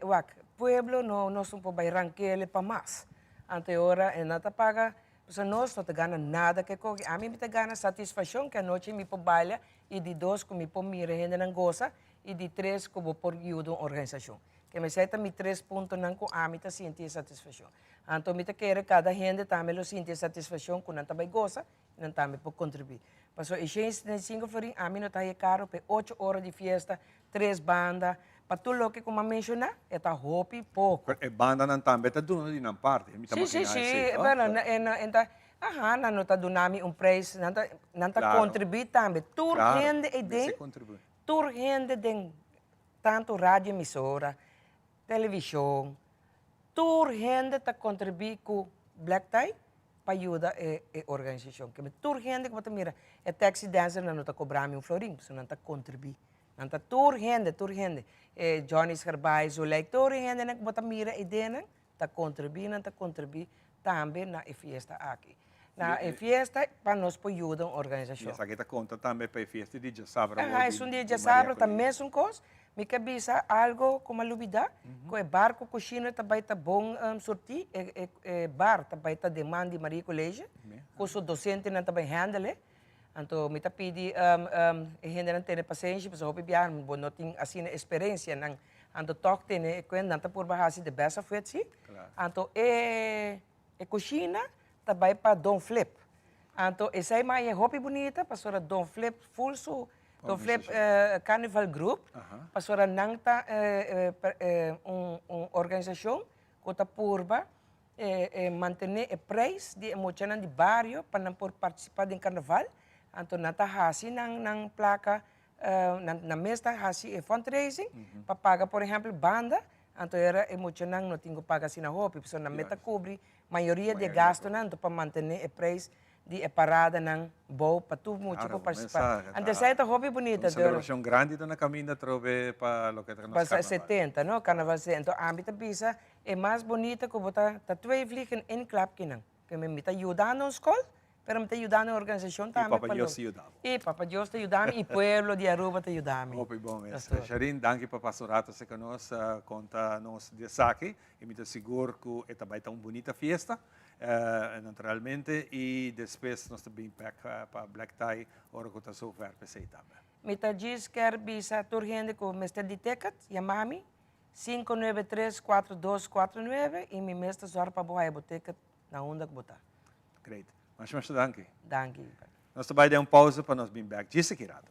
wak, pueblo no nos no por bai rank'el pa mas. Anto e ora e nan ta paga, pasobra nos no ta gana nada ku e koki. Ami mi ta gana satisfashon ku anochi mi por baila i di dos ku mi por mira hendenan gosa i di tres ku bo por yuda un organisashon. Ke mesei ta mi tres puntonan ku ami ta sinti e satisfashon. Anto mi ta kere kada hende tambe lo sinti e satisfashon ku nan ta bai gosa i nan tambe por kontribuí. Pasobra e shen 75 florin ami no ta haña karo pa e ocho ora di fiesta, tres banda, pa tur loke ku mi a menshoná e ta hopi poko. Pero e bandanan tambe ta duna di nan parti, mi ta Sí, sí, maginá sí, esei, no? bueno, e ta, aha, nan no ta duna mi un preis, nan ta, nan ta Klaro. kontribuí tambe. Tur Klaro, hende ei mester den, kontribuí. tur hende den tantu radio emisora, Television, tur hende ta contribui cu Black Tie pa yuda e e organisacion. Keme tur hende cu bo ta mira, e taxi dancer nan no ta cobra mi un florin, pasobra nan ta contribui. Nan ta tur hende, tur hende. E Johnny Scharbaai, Zuleik, tur e hendenan cu bo ta mira e denan ta contribui, nan ta contribui tambe na e fiesta aki. Na e fiesta pa nos por yuda un organisacion. Y esaki ta conta tambe pa e fiesta di djasabra Aha, esun di djasabra ta mesun cos. Mi ke bisa algo cu mi a lubida, cu e bar cu cushina ta bay ta bon surti, e bar ta bay ta den man di Maria College, cu su docentenan ta bay handle e. Anto mi ta pidi e hendenan tene pasenshi pasobra hopi biaha bo no tin asina experencia nan. Anto tog tene e cuenta, nan ta purba haci the best of it si. Anto e cushina ta bay pa Don Flip. Anto esey maya hopi bunita pasobra Don Flip full su Don Flip Carnival Group pasobra nan ta un organisacion cu ta purba mantené e preis di e muchanan di bario pa nan por partisipá den karnaval. Anto nan ta hasi nan nan plaka, nan nan mes ta hasi e fundraising pa paga por ehèmpel banda, anto era e muchanan no tin ku paga asina hopi, pasobra nan mes ta kubri mayoria di e gastunan anto pa mantené e preis di e paradanan bou pa tur mucha por partisipá. Anto esei ta hopi bunita. Un selebrashon grandi ta na kaminda atrobe pa loke ta nos karnaval. Pa setenta, no? Karnaval setenta. Anto ami ta bisa E mas bonita ku bo ta ta twee vliegen één klap kinan. Ke mi ta yudando un skol, pero mi ta yudando un organisashon tambe. I Papa Dios ta yuda bo. I Papa Dios ta yuda mi i pueblo di Aruba ta yuda mi. Hopi bon mes. Sharine, danki pa pasa un rato serka nos, konta nos di esaki. I mi ta sigur ku e ta bai ta un bunita fiesta, naturalmente. I despues nos ta bin bek pa Black Tie ora ku ta zover p'esei tambe. Mi ta djis ker bisa tur hende ku mester di ticket, yama mi. 593 4249 y mi mes ta zorg pa bo haya bo ticket na unda cu bo ta. Great. Masha masha danki. Danki. Nos ta bai den un pausa pa nos bin bek djis aki rato.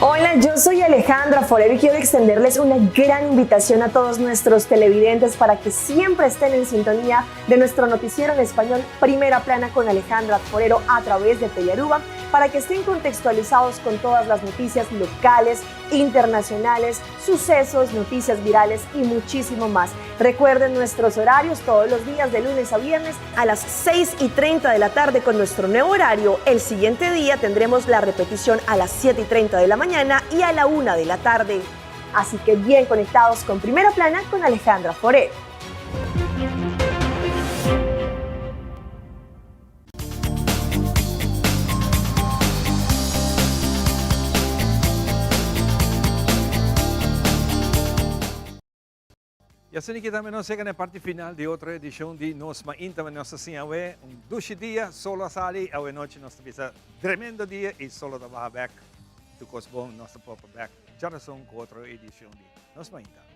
Hola, yo soy Alejandra Forero y quiero extenderles una gran invitación a todos nuestros televidentes para que siempre estén en sintonía de nuestro noticiero en español Primera Plana con Alejandra Forero a través de Telearuba para que estén contextualizados con todas las noticias locales, internacionales, sucesos, noticias virales y muchísimo más. Recuerden nuestros horarios todos los días de lunes a viernes a las 6 y 30 de la tarde con nuestro nuevo horario. El siguiente día tendremos la repetición a las 7 y 30 de la mañana y a la 1 de la tarde. Así que bien conectados con Primera Plana con Alejandra Forero. Y asina aki tambe nos yega na e parti final di otro edicion di Nos Mainta. Nos ta siña awe un dushi dia, solo a sali, awe nochi nos ta bisa tremendo dia y solo ta baha bek. Tur cos bon, nos ta popa bek djarason cu otro edicion di Nos Mainta.